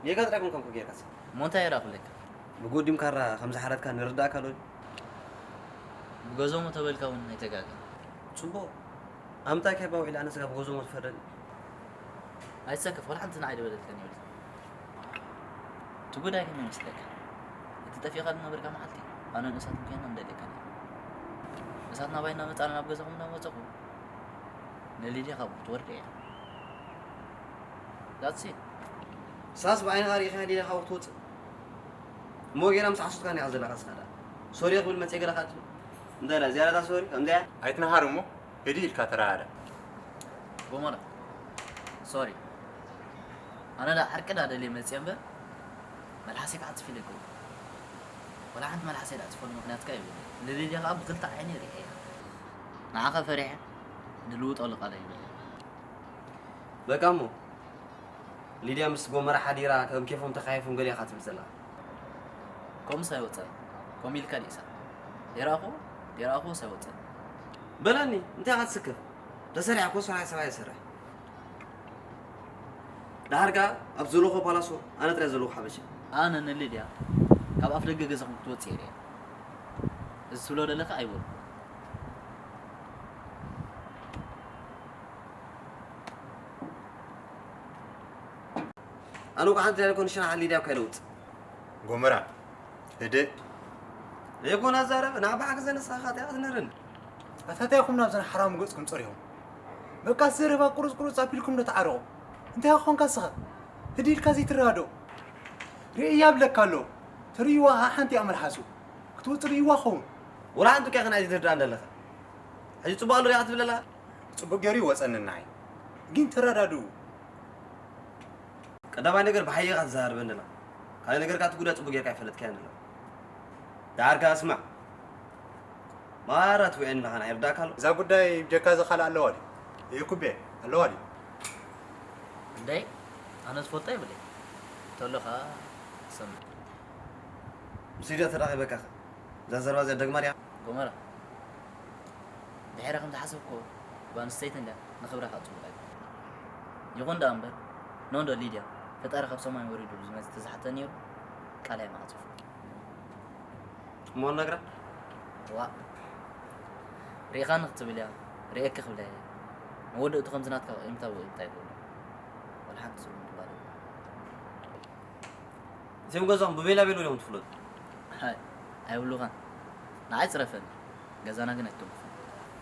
ጌጋ ጥራይ ኮንካ እኮ ጌርካስ። እሞ እንታይ እየ ደኣ ክብለካ? ብጎዲም ካራ ከም ዝሓረድካ ንርዳእካ ዶ? ብገዞሞ ተበልካ እውን ኣይተጋገ። ጽቡቕ። ኣምጣ ከባ ውዒል ኣነስ ካብ ገዞሞ ትፈርደኒ። ኣይትሰከፍ፣ ዋላ ሓንቲ ንዓይ ዝበደልካኒ የብልካን። እቲ ጉዳይ ከመይ ይመስለካ? እቲ ጠፊእካ ዝነበርካ መዓልቲ ኣነ ንእሳት ኮይና ንደልየካ ነይርና። እሳት ናባይ እናመጻና ናብ ገዛኹም እናመጸኹ ንሊድያ ካብኡ ክትወርድ እያ። That's it። ሳስ ብዓይንኻ ርኢኻ ሊድያ ካብኡ ክትወጽእ? እሞ ጌና ምስ ሓሶትካ ኒኻ ዘለኻ ስኻ ደኣ። ሶሪ ክብል መጽየ ገለ ካት-፣ እንታይ ደኣ ዝያዳ ሶሪ? ከምዚኣ? ኣይትነሃር እሞ። ሂዲ ኢልካ ተረዳዳ። ጎመራ፣ ሶሪ። ኣነ ደኣ ዓርቂ ደኣ ደልየ መጽየ እምበር፣ መልሓሰይ ክዓጽፍ ኢለ ኣይኮንኩን። ዋላ ሓንቲ መልሓሰይ ደኣ ኣዕጽፈሉ ምኽንያትካ የብለይን። ንሊድያ ከኣ ብኽልተ ዓይነይ ርእየያ። ንዓኻ ፈሪሐ፣ ድልውጠሉ ቃል ኣይብለይን። በቃ እሞ፣ ሊድያ ምስ ጎመራ ሓዲራ፣ ከም ኬፎም ተኻይፎም ገለ ኢኻ ትብል ዘለኻ። ከምኡስ ኣይወጸን። ከምኡ ኢልካ ድዩ ኢሳት? ደይረኣኹዎ፣ ደይረኣኹዎስ ኣይወጸን። በለኒ፣ እንታይ ኢኻ ትስከፍ? ተሰሪሐ እኮ ስራሕ ሰብኣይ ይሰርሕ። ደሓር ከኣ ኣብ ዘለኹ ፓላሶ ኣነ ጥራይ ዘለኹ ሓበሻ። ኣነ ንሊድያ ካብ ኣፍ ደገ ገዛኹም ክትወጽእ እየ ርእየ። እዚ ትብሎ ዘለኻ ኣይበልኩ። ኣነ እኮ ሓንቲ ናይ ኮንዲሽን ሓሊ ሊድያ እኮ ይለውጥ። ጎመራ፣ ህድእ። ዘይኮነ ኣዛረብ፣ ንዓባ ሓግዘ ንስኻ ካትያ ክትነርን። ኣታ እንታይ ኢኹም ናብዘን ሓራሙ ገጽኩም ጸሪኹም? በቃ ዘረባ ቁሩጽ ቁሩጽ ኣቢልኩም ዶ ተዓረቑ? እንታይ ኢኻ ኾንካ ንስኻ? ህድእ ኢልካ ዘይትረዳድኦ? ርእያ ብለካ ኣሎ። ተርእይዋ ሓንቲ እያ መልሓሱ። ክትወጽእ ርእይዋ ኸውን። ወላ ሓንቲ እኮ ኢኻ ናይ ዝርዳእ ዘለኻ። ሕጂ ጽቡቕ ኣሎ ዲኻ ትብል ዘለኻ? ጽቡቕ ገይሩ ይወጸኒ ንዓይ። ግን ተረዳድኡ። ቀዳማይ ነገር ብሓይሊ ኢኻ ትዘራርበኒ ዘለኻ። ካልእ ነገር ከኣ እቲ ጉዳይ ጽቡቕ ጌርካ ኣይፈለጥካዮን ዘለኻ። ደሓር ከኣ ስማዕ። ማራ ትውዕየኒ ኣለኻ፣ ንዓይ ይርዳእካ ኣሎ። እዛ ጉዳይ ብጀካ እዚ ካልእ ኣለዋ ድዩ? እየ ኩቤ፣ ኣለዋ ድዩ? እንደይ፣ ኣነ ዝፈልጦ የብለይ። እንተሎ ከኣ ሰምዕ። ምስ ሊድያ ተራኺበካ ከ? እዛ ዘረባ እዚኣ ደግማ ድያ? ጎመራ፣ ድሒረ ከም ዝሓሰብክዎ ጓል ኣንስተይቲ እንድያ፣ ንኽብራ ከኣ ጽቡቕ ኣይኮነን። ይኹን ደኣ እምበር፣ ኖንዶ ሊድያ፣ ፈጣሪ ካብ ሰማይ ወሪዱ ዝመጽእ ተዝሓተኒ ነይሩ፣ ቃለይ ኣይምዓጸኹን። እሞ ነግራ? ዋእ፣ ርኢኻኒ ክትብል እያ፣ ርእየኪ ክብላ እየ። መወዳእቱ ከምዚ ናትካ ቂምታ ውዒል እንታይ ይብሉ? ዋላ ሓንቲ ትርጉም ትባል የብሉን። እዚኦም ገዛኹም ብቤላ ቤሎ እዮም ትፍለጡ? ኣይ፣ ኣይብሉኻን። ንዓይ ጽረፈኒ። ገዛና ግን ኣይትተንክፎን።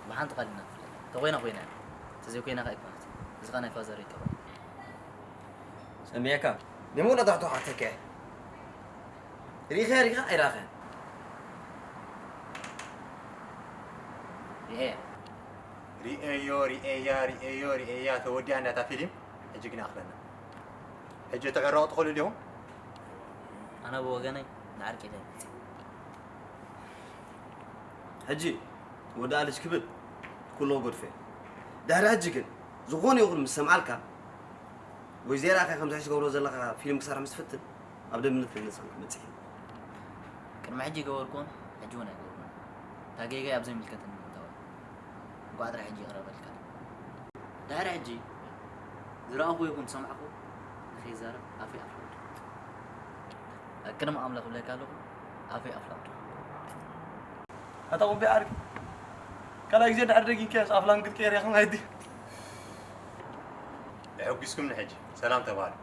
ብሓንቲ ቃል ኢና ንፍለጥ። እንተኾይና ኮይና እያ። እንተዘይኮይና ከኣ ኣይኮነትን። እዚ ኸኣ ናይ ፋዘር ይቀበል። ሰሚዕካ? ናይ መወዳእታ ሕቶ ክሓተካ እየ። ርኢኻያ ዲኻ ኣይረኣኻያን? ርኤያ። ርኤዮ፣ ርኤያ፣ ርኤዮ፣ ርኤያ፣ ተወዲኣ እንዳ እታ ፊልም። ሕጂ ግን ኣኽለና። ሕጂ ትዕረቑ ትኽእሉ ዲኹም? ኣነ ብወገነይ ንዓርቂ ኢለ መጺእ። ሕጂ ወዲ ኣልጅ ክብል ኩሎ ጎድፈ። ድሕሪ ሕጂ ግን ዝኾነ ይኹን ምስ ሰምዓልካ ወይ ዘይረኣኻዮ ከምዚ ሕጂ ትገብሮ ዘለኻ ፊልም ክሰርሕ ምስ ትፍትን ኣብ ደምነት ክምለሰልካ መጺእ። ቅድሚ ሕጂ ይገበርኩዎን ሕጂ እውን ኣይገብሮን። እታ ጌጋይ ኣብ ዘይምልከተኒ ምእታወይ። እንቋዕ ጥራይ ሕጂ ይቕረ በልካ። ድሕሪ ሕጂ ዝረኣኹ ይኹን ዝሰማዕኹ ንኸይዛረብ ኣፈይ ኣፍለጡ። ኣብ ቅድሚ ኣምላኽ እብለካ ኣለኹ፣ ኣፈይ ኣፍለጡ። ኣታ ቁቢ ዓርኪ፣ ካልኣይ ግዜ ድሕሪ ደጊምካዮስ ኣፍ ላንጉጅ ክትቀይር ኢኻ ማለት ድዩ? ተሐጒስኩምኒ ሕጂ ሰላም ተባሃሉ።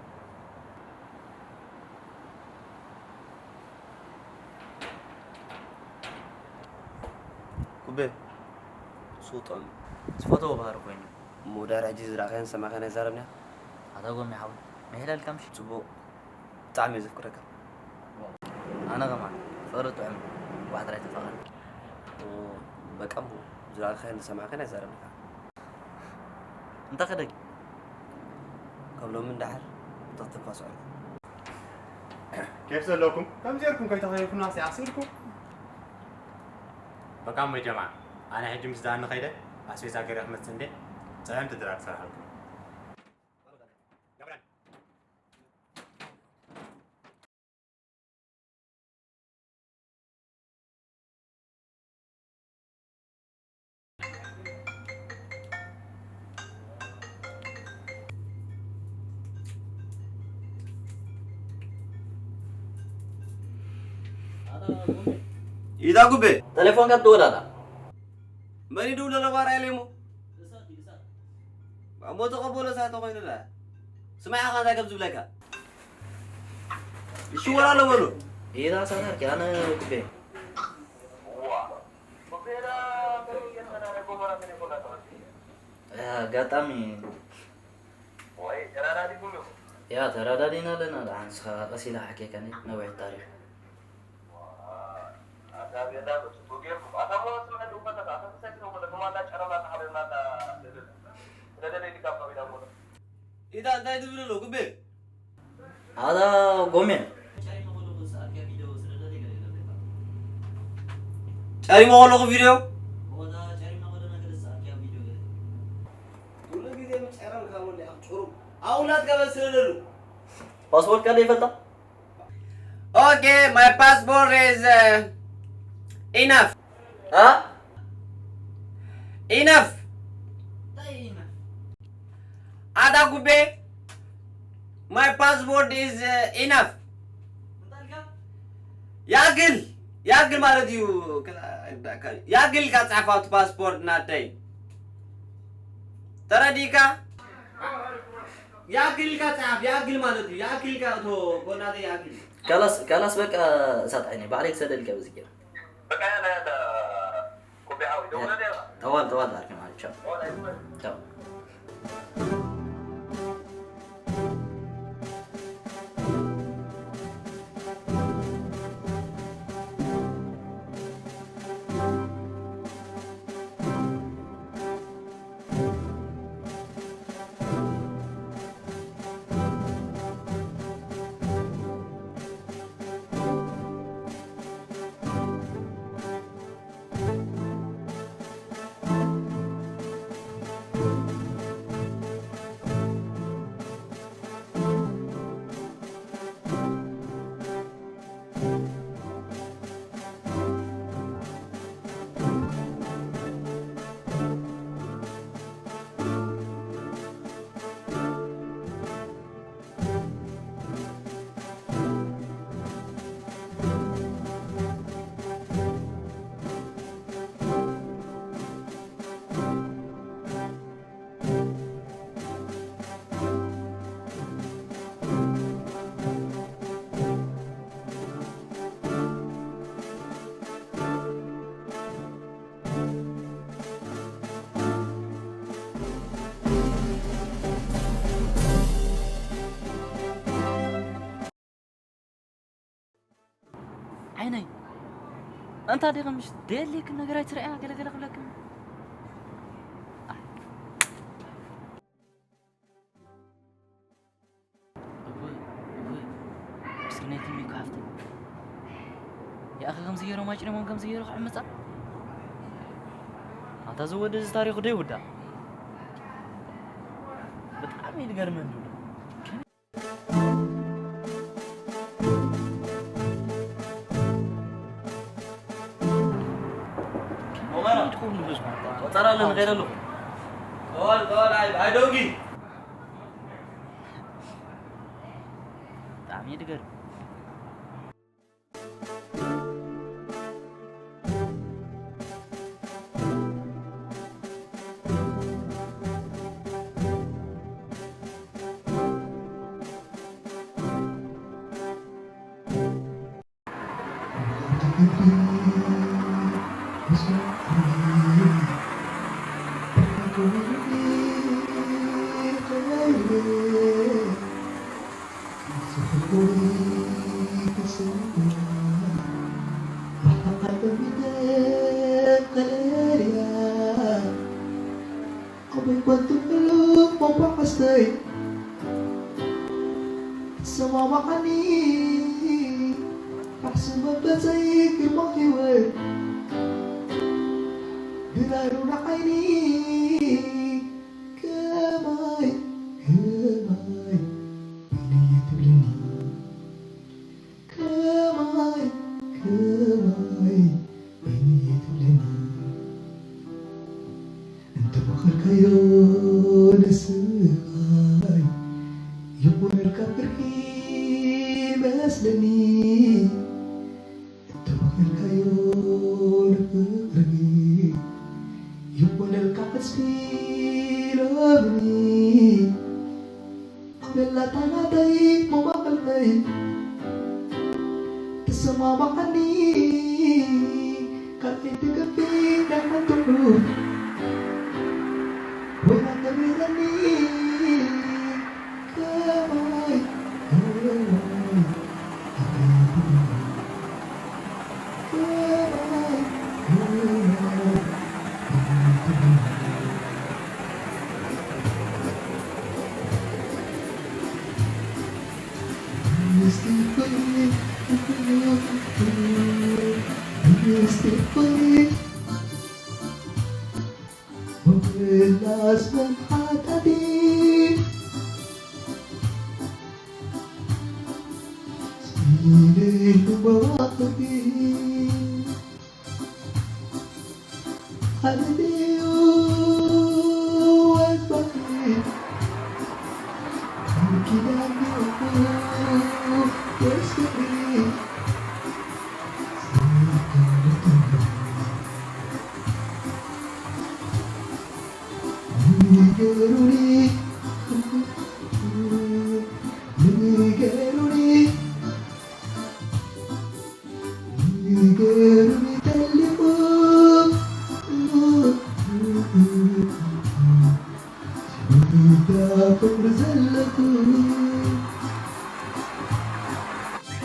ኩቤ፣ ሱቕ ጥዑም እዩ። ዝፈትዎ ባህሪ ኮይኑ። እሞ ድሕሪ ሕጂ ዝረኣኻዮን ዝሰማዕካዮን ኣይዛረብን እያ? ኣታ ጎሚ ሓወይ፣ ምሕለልካ ምሽ? ጽቡቕ። ብጣዕሚ እየ ዘፍቅረካ። ኣነ ከማን፣ ፍቕሪ ጥዑም እዩ። እንቋዕ ጥራይ ተፋቐርና። ኦ፣ በቃ እሞ፣ ዝረኣኻዮን ዝሰማዕካዮን ኣይዛረብን እያ። እንታይ ከደግ? ካብ ሎሚ ንደሓር፣ ትኽትንፋስ ኣዕርፉ። ኬፍ ዘለኩም፣ ከምዚ ጌርኩም ከይተኸየልኩና፣ ሲዓሲልኩም። በቃ እሞ ጀማዓ፣ ኣነ ሕጂ ምስ ዳኒ ኸይደ፣ ኣስቤዛ ገይረ ክመጽእ እንዴ፣ ጥዕምቲ ድራር ክሰርሓልኩም። ኢዳ ጉቤ። ቴሌፎንካ ትደውል ኣላ። መን ይድውል ኣሎ ባርያ ኢለ እሞ? እሞ ተቐበሎ ሳተ ኮይኑላ። ስማዕ ኢኻ እንታይ ከም ዝብለካ። ይሽወር ኣሎ በሎ። ኢዳ ሳተ ኣነ ጉቤ። ኣጋጣሚ ወይ ተራዳዲኩም ኢኹም? ያ ተራዳዲና ኣለና። ደሓን ንስኻ ቀስ ኢለ ሓኬካ ነዊሕ ታሪኽ። ኣታ ቤላ በትቶ ጌርኩም ኣታ ሞ ስምዐ ደው በለካ ኣታ ምሳይ ደው በለካ ማላ ጨረማ ተሓበ ማላ ደለለ ስለደለ ኢልካ ካብ ኢዳ ሞላ ኢዳ እንታይ ትብል ኣሎ ጉቤ ኣታ ጎሜ ጨሪሞ ከለኹ ቪድዮ ኩሉ ግዜ ምጨረም ካብ ወዲ ኣኽጭሩ ኣውላድ ከበስለለሉ ፓስፖርት ካለ ይፈልጣ Okay, my passport is uh, enough. Huh? Enough. ኣታ ጉቤ my passport is uh, enough. ያግል ያግል ማለት እዩ። ያግል ካጻፋት ፓስፖርት ናተይ ተረዲካ። ያግል ካጻፍ ያግል ማለት እዩ። ያግል ካቶ ጎናተ ያግል ካላስ ካላስ በቃ እሳት ዓይነይ ባዕለይ ክሰደልካ በዚ ገይረ በቃ ያለ ያለ ኩቤ ሓዊ ደውለ ዲኻ? ጠዋል ጠዋል ዳርክ ማለት ቻው። ጠዋል ኣይትበል። ቻው። ዓይነይ ኣንታ ዲኻ ምሽ ደልየክ ነገር ኣይትረኣያ ገለገለ ክብለክን ስክነይት ሚካ ሃፍቲ። ያኺ ከምዚ ገይሮም ኣጭሪሞም ከምዚ ገይሩ ክዕምጻ። ኣታ እዚ ወዲ እዚ ታሪኹ ዶ ይውዳእ? ብጣዕሚ እዩ ዝገርመኒ። ሞባይል ትኸውን ንብስ ቆጸራ ኣለኒ፣ ከይደ ኣለኹ። ጠዋል፣ ጠዋል፣ ኣይ፣ ኣይ፣ ዶንጊ። ብጣዕሚ እዩ ዝገርም።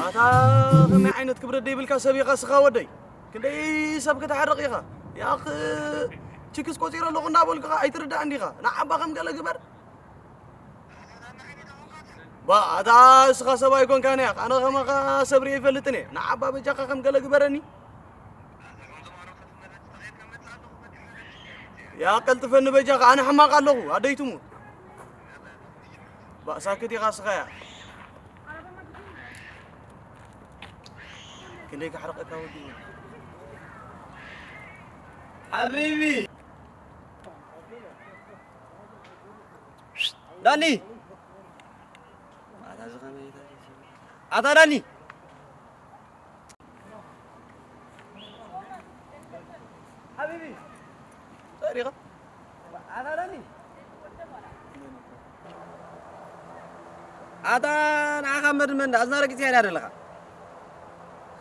ኣታ ከመይ ዓይነት ክብረት ደይብልካ ሰብ ኢኻ ስኻ ወደይ? ክንደይ ሰብ ክትሓርቕ ኢኻ? ያኽ ችክስ ቆጺረ ኣለኹ እንዳበልኩኻ ኣይትርዳእን ዲኻ? ንዓባ ከም ገለ ግበር። ባ ኣታ እስኻ ሰብ ኣይኮንካን ኢኻ። ኣነ ከማኻ ሰብ ርእየ ኣይፈልጥን እየ። ንዓባ በጃኻ ከም ገለ ግበረኒ። ያ ቀልጥፈኒ በጃኻ፣ ኣነ ሕማቕ ኣለኹ፣ ኣደይ ትሙት። ባእ ሳክት ኢኻ ስኻ እያ። ክንደይ ክሕርቐካ ወዲ ሓቢቢ። ዳኒ! ኣታ እዚ ኸመይ እዩ? ኣታ ዳኒ! ሓቢቢ! እንታይ ዲኻ? ኣታ ዳኒ! ኣታ ንዓኻ መድመን እዝና ረጊጽያ ድያ ዘለኻ?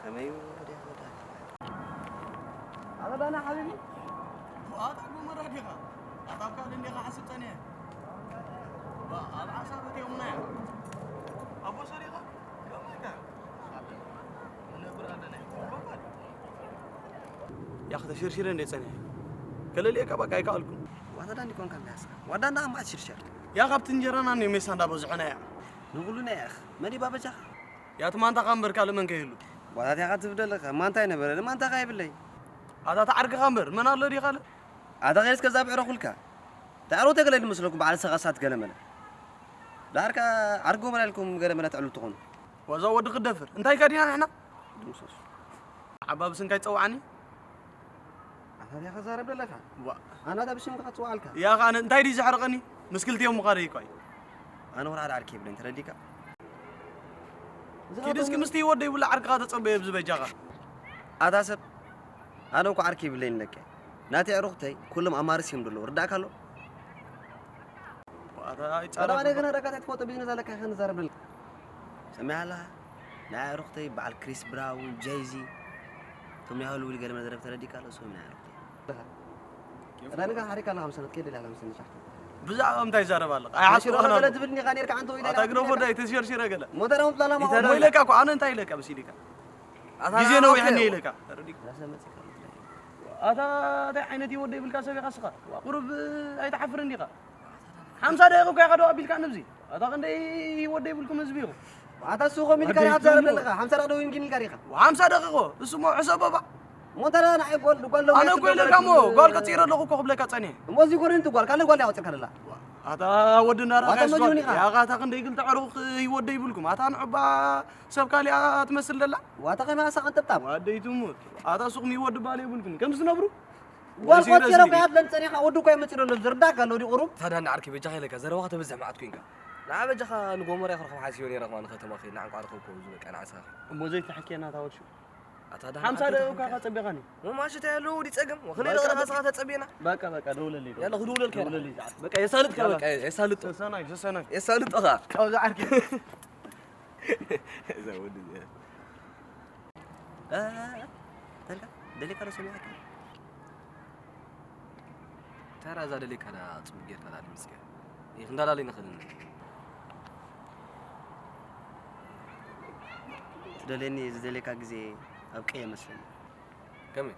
ከመይ ወዲያ ወዳኒ? ኣታ ዳኒ ሓቢቢ! ኣታ ጎመራ ዲኻ? ኣታ ኣብ ካልእ እንዲኻ ሓስብ ጸኒሐ። ባ-፣ ኣብ ዓሳ ፈትዮምና እዮም። ኣቦ ሰሪኻ? ከመይ ከ? ንነብር ኣለና። ያኽ ተሽርሽረ እንደ ጸኒሐ። ከለልየካ በቃ ኣይከኣልኩን። ዋታ ዳኒ ኮንካ እንዳ ያስኻ። ዋዳ እንዳ ከማት ሽርሸር። ያ ካብቲ እንጀራና እንዮ ሜሳ እንዳበዝሖና እያ። ንኹሉ ናይ ያኽ። መን ይባበጃኻ? ያት ማንታኻ እምበር ካልእ መን ከይህሉ። ዋታትያኻ ትብደለኻ ማንታይ ነበረ ማንታኻ ይብለይ። ኣታ ተዓርግኻ እምበር መን ኣሎ ዲኻ ኣለ? ኣታ ኸይድስ ከዛ ብዕረኹልካ። ተዕሮ ተገለ ዝመስለኩም በዓል ሰቓሳት ገለመለ። ዳርካ ዓርጎ በላልኩም ገለመለ ትዕሉ ትኾኑ። ወዛ ወዲ ክደፍር እንታይ ከዲና ንሕና? ድምሶስ። ዓባ ብስንካይ ጸውዓኒ። ኣታ ዲኻ ዛረብ ዘለኻ? ዋ። ኣና ዳ ብሽምካ ክጽውዓልካ? ያኻ ኣነ እንታይ ድዩ ዘሕርቐኒ? ምስ ክልቲኦም ምዃደይ እኳ እዩ። ኣነ ወላ ሓደ ዓርኪ የብለይን፣ ተረዲእካ? እዚ ኪድ እስኪ ካብቶም ምስቲ ይወደይ ብላ ዓርክኻ ተጸበየ ኣብዚ በጃኻ። ኣታ ሰብ፣ ኣነ እኮ ዓርኪ የብለይን ለከ። ናተይ ኣዕሩኽተይ ኩሎም ኣማርስ እዮም ዘለዉ፣ ርዳእካ ኣሎ? ኣታ ኣረ ኣይጻረፍ ኣነ እባ። ገና ዳካ እንታይ ትፈልጦ ቢዝነስ ኣለካ ኢኻ ንዛረብ ዘለካ። ሰሚዓ ኣለኻ? ናይ ኣዕሩኽተይ በዓል ክሪስ ብራውን፣ ጀይዚ፣ እቶም ናይ ሆሊውድ ገለ መለ ደረፍቲ ተረዲእካ ኣሎ፣ እሶም ናይ ኣዕሩኽተይ። ኣዳንካ ሓሪካ ኣለኻ ምሰነት ከይደ ኣለኻ ምሰነት ሻሕተ። ብዛዕባ እንታይ ይዛረብ ኣለኻ? ሽሮ ኣይሓስብኻን ገለ ኣለኹ። ትብል እኒኻ ኔርካ ኣንተ ወይ ኣታ ግደፎ ዳይ ተሸርሽረ ገለ። ሞተር ኣምጥላላ ማ ይተረለ። እሞ ኢለካ እኮ፣ ኣነ እንታይ ኢለካ መሲልካ? ኣታ ግዜ ነዊሕኒ ኣውኪ። ኢለካ። ተረዲእካ? ራሰ መጽካ ምትላይ። ኣታ እንታይ ዓይነት ይወደ ይብልካ ሰብ ኢኻ ስኻ? ቁሩብ ኣይትሓፍርን ዲኻ? ሓምሳ ደቂቕ እኮ ኢኻ ደው ኣቢልካ ንብዚ። ኣታ ክንደይ ይወደ ይብልኩም ህዝቢ ኢኹም? ኣታ እሱ እኮ ሚልካ ወደይ ዲኻ ትዛረብ ትብሉ። ዘለኻ? ሓምሳ ደቂቕ ደው ኢልኪ ሚልካ ዲኻ? ሓምሳ ደቂቕ እኮ፣ እሱ እሞ ሕሰቦ ባ። እሞ እንተ ደኣ ንዓይ ጓል፣ ጓል ደው ኣነ ኢልኪ እኮ ኢለካ እሞ፣ ትዛረብ ጓል ቀጺረ ኣለኹ እኮ ክብለካ ጸኒሐ። እሞ እዚ ኮነ እንት ጓል፣ ካልእ ጓል ያውጽካ ደላ። ኣታ ወድና ራኻ ኣታ ይስጓል። መጅኑን ኢኻ። ያኻ ኣታ ክንደይ ግልቲ ዕሩኽ ይወደ ይብልኩም። ኣታ ንዑባ ሰብ ካሊኣ ትመስል ደላ። ዋታ ከመይ ኣሳ ቀንጠብጣብ? ዋደይ ትሙት። ኣታ ሱቕ ይወድ ባል ይብልኩም። ከምዚ ትነብሩ? ጓል ወሲረ ቆጺረ ስንዲ። እኮ ያለን ጸኒኻ ወዲ እኮ ይመጽእ ዘሎ ዝርዳእ ኣሎ ዲ ቁሩብ። ታዲያ እንዳ ዓርኪ በጃኻ ኢለካ ዘረባኻ ተበዝሕ መዓት ኮንካ። ንዓ በጃኻ ንጎመራ ይኽረኽብ ሓሲዮ ነይረ ከማን ከተማ ኸይድ ንዓንቋ ርኸብኮ ዝበቃ ንዓሳ። እሞ ዘይተሐክየና ታወሹ። ኣታ ዳን ሓምሳ ዓርኪ ደቂቃ ተሐክያ። ኸጸቢኻኒ። ሞማሽታ ያለው ዲ ጸገም ወኽነ በቃ፣ ደረኻ በቃ። ሰኻ ተጸቢና። በቃ፣ በቃ፣ ደውለለይ፣ ያለ ደውለለይ። ክድውለልካ ደውለለይ፣ ሰዓት። በቃ፣ የሳልጥካ፣ የሳልጥ። በቃ፣ የሳልጥ። ሰሰናይ፣ ሰሰናይ። የሳልጥኻ። ካብዛ ዓርኪ። እዛ ወዲ እዚኣ። እ፣ ተልካ፣ ደሊካ ዶ ሰሚዕካ? እንታይ ደኣ እዛ ደሊካ ደኣ ጽቡቅ ጌርካ ደኣ ድምጽካ። ይኽ እንዳላሊ ንኽእል። ትደልየኒ ዝደልየካ ግዜ ኣብቀየ መስለኒ። ከመይ?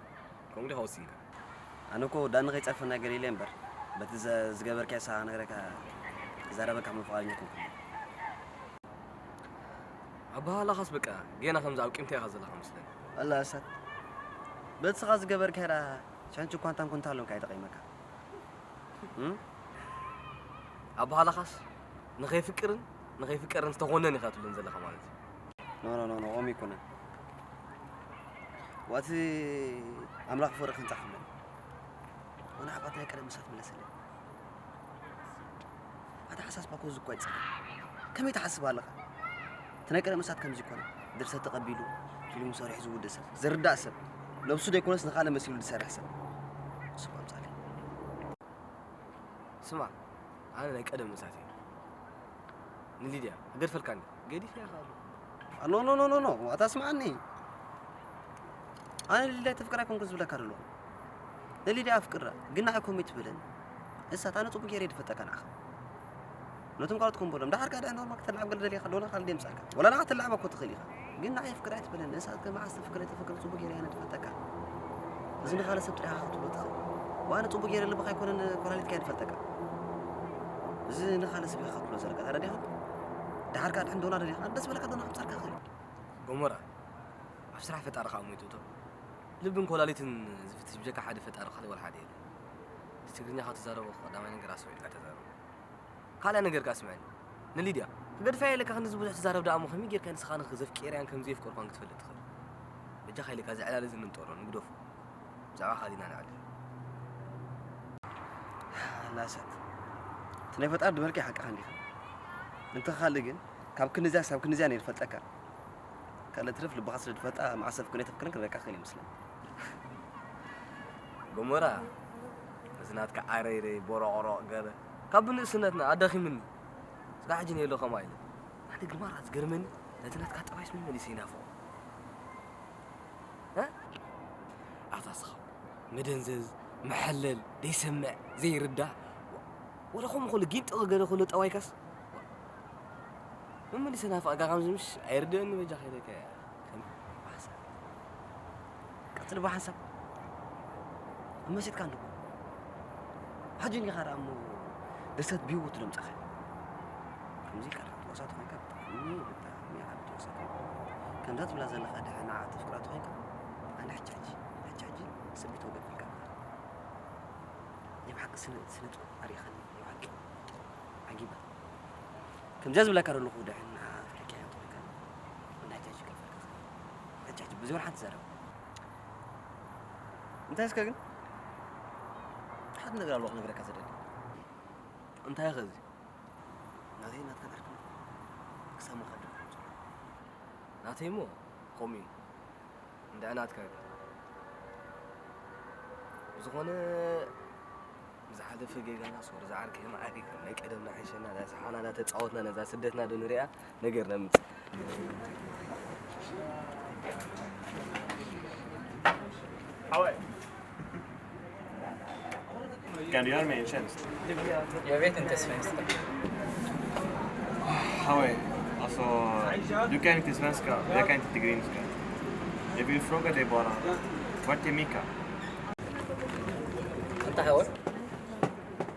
ከምኡ ዲኻ ወሲንካ? ኣነ እኮ ዳኒ ከይጸርፈና ገለ ኢለ እምበር፣ በቲ ዘ-፣ ዝገበርካዮ ንስኻ ክነግረካ ክዛረበካ ምፍቓደኛ ኣይኮንኩን። ኣበሃህላኻስ በቃ ጌና ከምዚ ኣብ ቂምታ ኢኻ ዘለኻ መስለኒ። ኣላ እሳት። በቲ ንስኻ ዝገበርካዮ ደኣ ቻንቺ እኳ እንታን ኩንታሎን ከኣ ኣይተቐይመካ። እም? ኣበሃህላኻስ ንኸይፍቅርን ንኸይፍቀርን ዝተኾነን ኢኻ ትብለን ዘለኻ ማለት እዩ። ኖ፣ ኖ፣ ኖ፣ ኖ፣ ከምኡ ኣይኮነን። ዋቲ ኣምላኽ ፍቕሪ ክንጻ ክብለኒ። ኣነ ሓባት ናይ ቀደም እሳት መለሰለይ። ኣታ ሓሳስባ እኮ እዚ እኮ ኣይጸርፍን። ከመይ ትሓስብ ኣለኻ? እቲ ናይ ቀደም እሳት ከምዚ ይኮነ። ድርሰት ተቐቢሉ፣ ፊልም ሰሪሑ ዝውድእ ሰብ፣ ዝርዳእ ሰብ፣ ነብሱ ዘይኮነስ ንኻልእ መሲሉ ዝሰርሕ ሰብ። ንሱ እኮ ኣምጻለይ። ስማዕ፣ ኣነ ናይ ቀደም እሳት እየ። ንሊድያ ክገድፈልካ እንዲ ገዲፈያ ከኣ ኣለኹ። ኖ፣ ኖ፣ ኖ፣ ኖ፣ ኖ፣ ዋታ ስምዓኒ። ኣነ ንሊድያ ተፍቅራ ኣይኮንኩን ዝብለካ ዘለኹ። ንሊድያ ኣፍቅራ፣ ግን ንዓይ ኮመይ ትብለኒ። እሳት ኣነ ጽቡቅ ገይረ እየ ዝፈልጠካ ንዓኻ። ነቶም ካልኦት ከም በሎም፣ ደሓር ከኣ ድሕሪ ኖርማል ክትልዓብ ገለ ደሊኻ፣ ዶና ካልእ ደምጻልካ። ወላ ንዓ ትልዓባ እኮ ትኽእል ኢኻ። ግን ንዓይ ኣፍቅራ ኣይትበለኒ። እሳት ከ መዓስ ተፍቅረ ተፍቅረ ጽቡቅ ገይረ ኣነ ዝፈልጠካ። እዚ ንኻልእ ሰብ ጥራሕ ኢኻ ክትብሎ ትኽእል። ወኣነ ጽቡቅ ገይረ ልብኻ ኣይኮነን ኮላሊትካ እየ ዝፈልጠካ። እዚ ንኻልእ ሰብ ኢኻ ክትብሎ ዘለካ። ተረዲኻ? ደሓር ከኣ ድሕን ዶና ደሊኻ፣ ደስ በለካ ዶና ክምጻልካ ይኽእል። ጎመራ፣ ኣብ ስራሕ ፈጣሪ ከኣ ሞይቱ እቶ። ልብን ኮላሊትን ዝፍትሽ ብጀካ ሓደ ፈጣሪ ካልእ ወላ ሓደ የለን። እዚ ትግርኛ ካብ ትዛረቦ ቀዳማይ ነገር ኣስተውዒልካ ተዛረቦ። ካልእ ነገር ከኣ ስምዐኒ። ንሊድያ፣ ክገድፋ እየ ኢለካ ክንድዚ ብዙሕ ትዛረብ ደኣ እሞ ከመይ ጌርካ ንስኻ ንኽዘፍቅርያን ከም ዘየፍቀርኳን ክትፈልጥ ትኽእል? በጃኻ ኢለካ እዚ ዕላል እዚ ንንጠሮ፣ ንግደፎ። ብዛዕባ ካልእ ኢና ንዕልል። ላሳት። እቲ ናይ ፈጣሪ ድበልካ ሓቅኻ እንዲኻ። እንተ ካልእ ግን፣ ካብ ክንዚያ ክሳብ ክንዚያ ነይሩ ፈልጠካ። ካልእ ትረፍ ልብኻ ስለ ዝፈልጣ፣ መዓስ ኣፍቅሬ ተፍቅርን ክብለካ ክእል ይመስለኒ። ጎመራ፣ እዚ ናትካ ዓረይረይ፣ ቦሮቕሮቕ ገለ፣ ካብ ብንእስነትና ኣዳኺምኒ። ስጋዕ ሕጂ ነየሎ ከምኣ ኢለ። ኣነ ግን ማራ ዝገርመኒ፣ ነቲ ናትካ ጠባይስ መመሊሰ ይናፍቖ። እ? ኣታ ስኻ መደንዘዝ፣ መሐለል፣ ዘይሰምዕ፣ ዘይርዳእ። ወላ ከምኡ ከሎ ጊንጢ ገለ ከሎ ጠባይካስ? መመሊሰ ናፍቐካ ከምዚ ምሽ ኣይርድእኒ በጃኻ ኢለካ እየ። ከም ብሓንሳብ። ቀጽሊ ብሓንሳብ። መሲጥካ ኣለኩ። ሕጂ እኒኻ ደኣ እሞ ደሰት ብህይወቱ ደምጻኻ። ከምዚ ኢልካ ደኣ ትወሳቶ ኮይንካ ብጣዕሚ፣ ብጣዕሚ ዓቢ ከምዛ ትብላ ዘለኻ ድሕሪ ንዓ ተፍቅራ ተኾይንካ፣ ኣነ ሕጂ ሕጂ፣ ሕጂ ሕጂ ስምዒት ወገድልካ። ናይ ብሓቂ ስነ-፣ ስነ ጥበብ ኣሪኻኒ፣ ናይ ብሓቂ ዓጊበ። ከምዚኣ ዝብለካ ዘለኹ ድሕሪ ንዓ ኣፍሪቃ እያ ተኾይንካ፣ ኣነ ሕጂ ሕጂ ከፍቅረካ። ሕጂ ሕጂ ብዘይ ወላ ሓንቲ ዘረባ። እንታይ እስከ ግን? ሓደ ነገር ኣለዎ ክነግረካ ዘደሊ። እንታይ ኸዚ? ናተይ ናትካን ዓርክን ክሳብ ምኻድ ድረስ። ናተይ እሞ ከምኡ እዩ። እንድዒ ናትካ እዩ። ብዝኾነ፣ ዝሓለፈ ጌጋና ሶሪ፣ ዝዓርከ መዓሪግ፣ ናይ ቀደምና ሓይሸና፣ ዳስሓና፣ ዳተጻወትና፣ ነዛ ስደትና ዶ ንሪኣ፣ ነገር ነምጽእ። How are you? Kan du göra mig en tjänst? Jag vet inte svenska. How are you? Alltså, du kan inte svenska, jag kan inte tigrinska. Jag vill fråga dig bara, vart är Mika? Vänta, hör.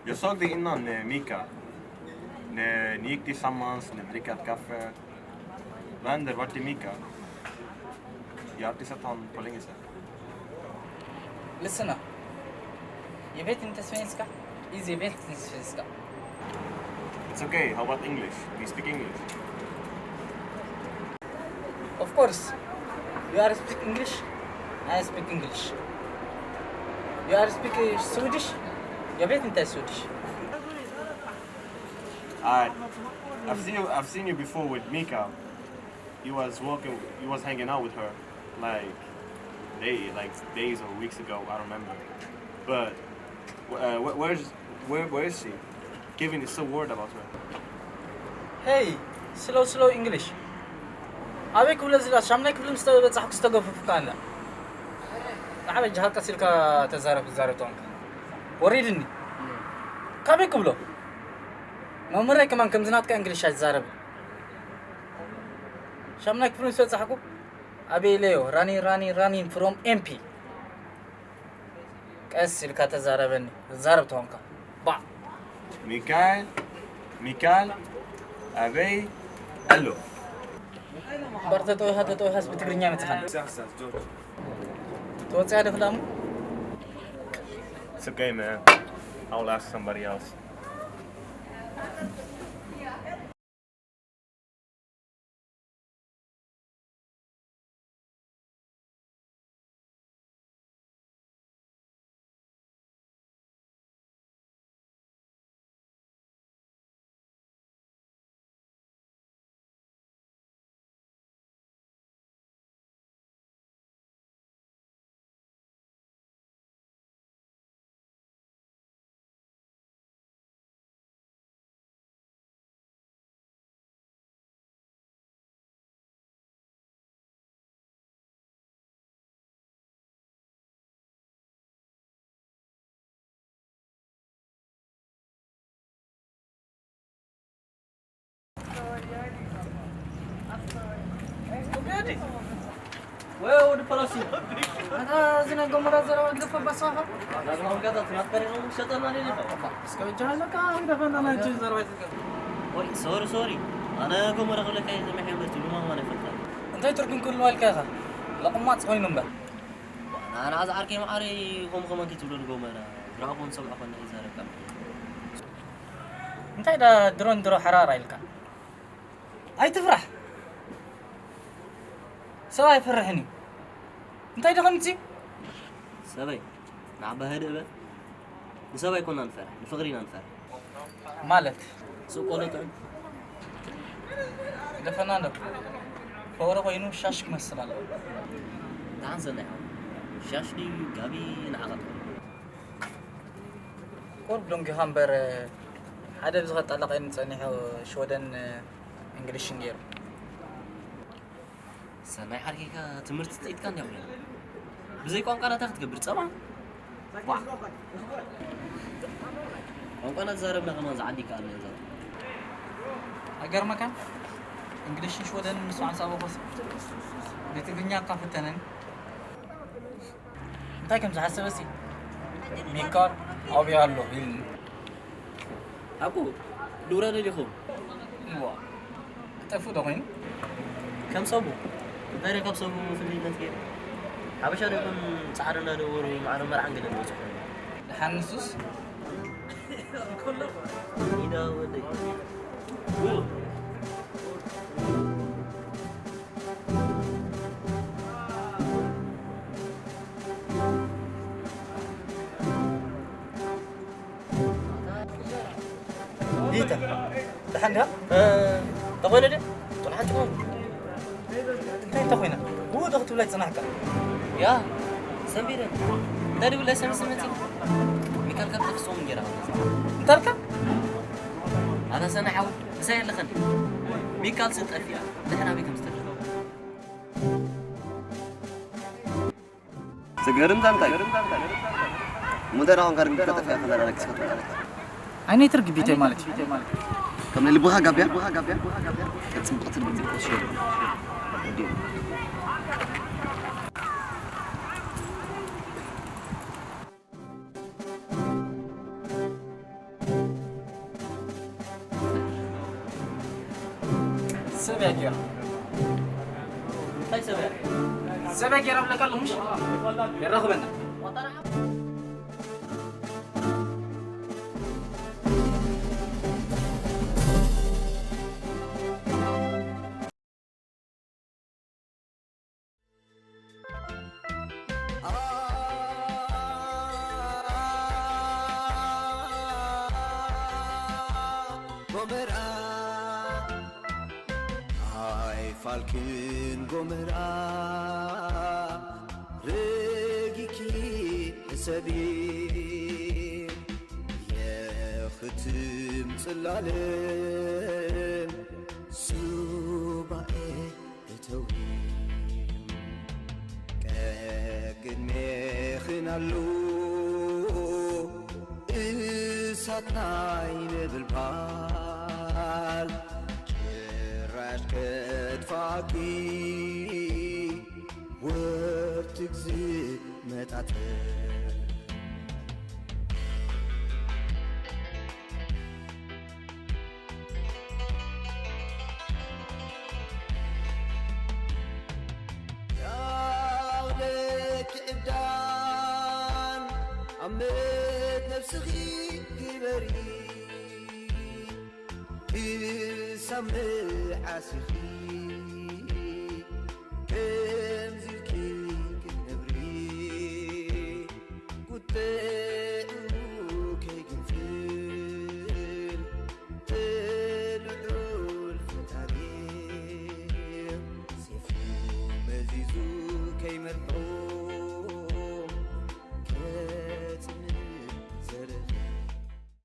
Jag såg dig innan med Mika. När ni gick tillsammans, ni dricker kaffe. Vad händer? Vart är Mika? Jag har inte sett honom på länge sedan. Lyssna. Jag vet inte svenska. Is jag vet inte svenska. It's okay. How about English? Do you speak English? Of course. You are speak English. I speak English. You are speak uh, Swedish. Jag vet inte Swedish. I, I've seen you. I've seen you before with Mika. He was walking. He was hanging out with her, like, day, like days or weeks ago. I don't remember. But uh, wh- where's where where is she? Kevin is so worried about her. Hey, slow, slow English. ኣበይ ክብሎ ዝላ ሻምናይ ክፍሊ ምስ ተበጻሕኩ ዝተገፈፍካ ኣላ። ንዓ በጃኻ ቀስ ኢልካ ተዛረብ፣ ትዛረብ ተኾንካ። ወሪድኒ። ካበይ ክብሎ? መምህረይ ከማን ከምዚ ናትካ እንግሊሽ ኣይዛረብን። ሻምናይ ክፍሊ ምስ በጻሕኩ ኣበይ ኢለዮ? ራኒ፣ ራኒ፣ ራኒ from M P። ቀስ ኢልካ ተዛረበኒ፣ ዛረብ ተኾንካ። ባ። ሚካኤል፣ ሚካኤል፣ ኣበይ ኣሎ? እምበር ተጠዊኻ፣ ተጠዊኻስ ብትግርኛ መጽኻኒ። ትወጽያ ዶ ክዳሙ? It's okay, man. I'll ask somebody else. ወይ ወዲ ፈላሲ። ኣታ እዚ ናይ ጎመራ ዘረባ ግደፎ ባሳኻ። ዳግማዊ ጋዛ ትናት ቀሪሩ ሸጠና ሌሊ። እስከ በጃ ለካ ግደፈና ናንቺ ዘረባ ይትገር። ወይ ሶሪ ሶሪ። ኣነ ጎመራ ክብለካ እየ ሰሚዐ እምበር ትብሉ ማማ ኣይፈልጣን። እንታይ ትርጉም ክህልዋ ኢልካ ኢኻ? ለቕማጽ ኮይኑ እምበር። ኣነ ዝዓርከይ መዓረይ ከምኡ ከማን ከይትብሎ ንጎመራ። ዝረኣኹን ዝሰምዖ ኮነ ይዛረብ ካብ። እንታይ ዳ ድሮን ድሮ ሓራራ ኢልካ? ኣይትፍራሕ። ሰብ ኣይፈርሕን እዩ። እንታይ ደኸምቲ? ሰበይ፣ ንዓባ ህድእ በል። ንሰብ ኣይኮና ንፈርሕ፣ ንፍቕሪ ኢና ንፈርሕ። ማለት? ሱቕ ቆሎ ጥዑም። ደፈና ዶ? ፍቕሪ ኮይኑ ሻሽ ክመስል ኣለዎ። ደሓን ሰናይ ሓው። ሻሽ ድዩ ጋቢ ንዓኻ ትኾን? ቁሩብ ደንጊኻ እምበር፣ ሓደ ብዝኸድ ጣላቕ የምጸኒሑ ሽወደን እንግሊሽን ገይሩ። ሰናይ ሓርኪካ ትምህርቲ ጥኢትካ እንዲያ ኮይና። ብዘይ ቋንቋና እንታይ ክትገብር? ጸባ? ቋዕ። ቋንቋና ተዛረብና ከማን ዝዓዲ ይከኣልና እዩ ዛቱ። ኣይገርመካን? እንግሊሽን ሽወደንን ምስማዕ ምስ ኣበኹስ ብትግርኛ እኳ ፈተነኒ። እንታይ ከም ዝሓሰበሲ ሚካር ኣብያ ኣሎ ኢልኒ። ሓቁ፣ ልውረድ ዲኹም? እዋ፣ ክጠፍእ ዶ ኮይኑ? ከም ሰቡ እንታይ ደ ካብ ሰቡ ፍልይነት ገይሩ ሓበሻ ዶ ይኹን ጻዕዳ እንዳደወሩ ማዕረ መርዓን ገለ ዝበጽሑ። ደሓን ንሱስ ኢዳ ወደይ ዲታ ደሓን ዲኻ? ተኾይነ ደ ጦልሓን ጭኾን እንታይ እንተ ኮይና? ብኡ ዶ ክትብላይ ጽናሕካ? ያ ሰንቢረ እንታይ ድብላይ ሰምስመት ሚካል ካብ ተፍሶም እንጌራ እንታልካ ኣታ ሰናሓው ምሳይ ኣለኸን ሚካል ስጠፊያ ንሕና ቤት ምስተደረገ ትገርም ዛንታ እዩ። ሙንታይ ዳኹም ካርግ ከተጠፍያ ከላ ዳና ኪስካ ትወጣለች። ዓይነይ ትርግቢተይ ማለት እዩ። ከም ናይ ልብኻ ጋብያ ጽብቕቲ ልቢ ቁሽ ሰብ እያ ጌራ እንታይ ሰብ እያ ሰብ እያ ጌራ ብለካ ኣለኹ ምሽ የራኽበና ጎመራ ኣይፋልክን ጎመራ ረጊኪ ሕሰቢ የኽትም ጽላለም ሱባኤ እተዊ ቀቅድሜኽን ኣሎ እሳት ናይ ነበልባል ጭራሽ ከጥፋኪ ወርትግ ዝመጣጠር ያውለኪ ዕብዳን ኣብ መት ነብስኺ ግበሪ ክሳብ መዓስ ኢኺ ከምዚ ኢልኪ ክትነብሪ ቁጥዕኡ ከይግንፍል ተልዑል ፈጣሪ ሴፉ መዚዙ ከይመርሖ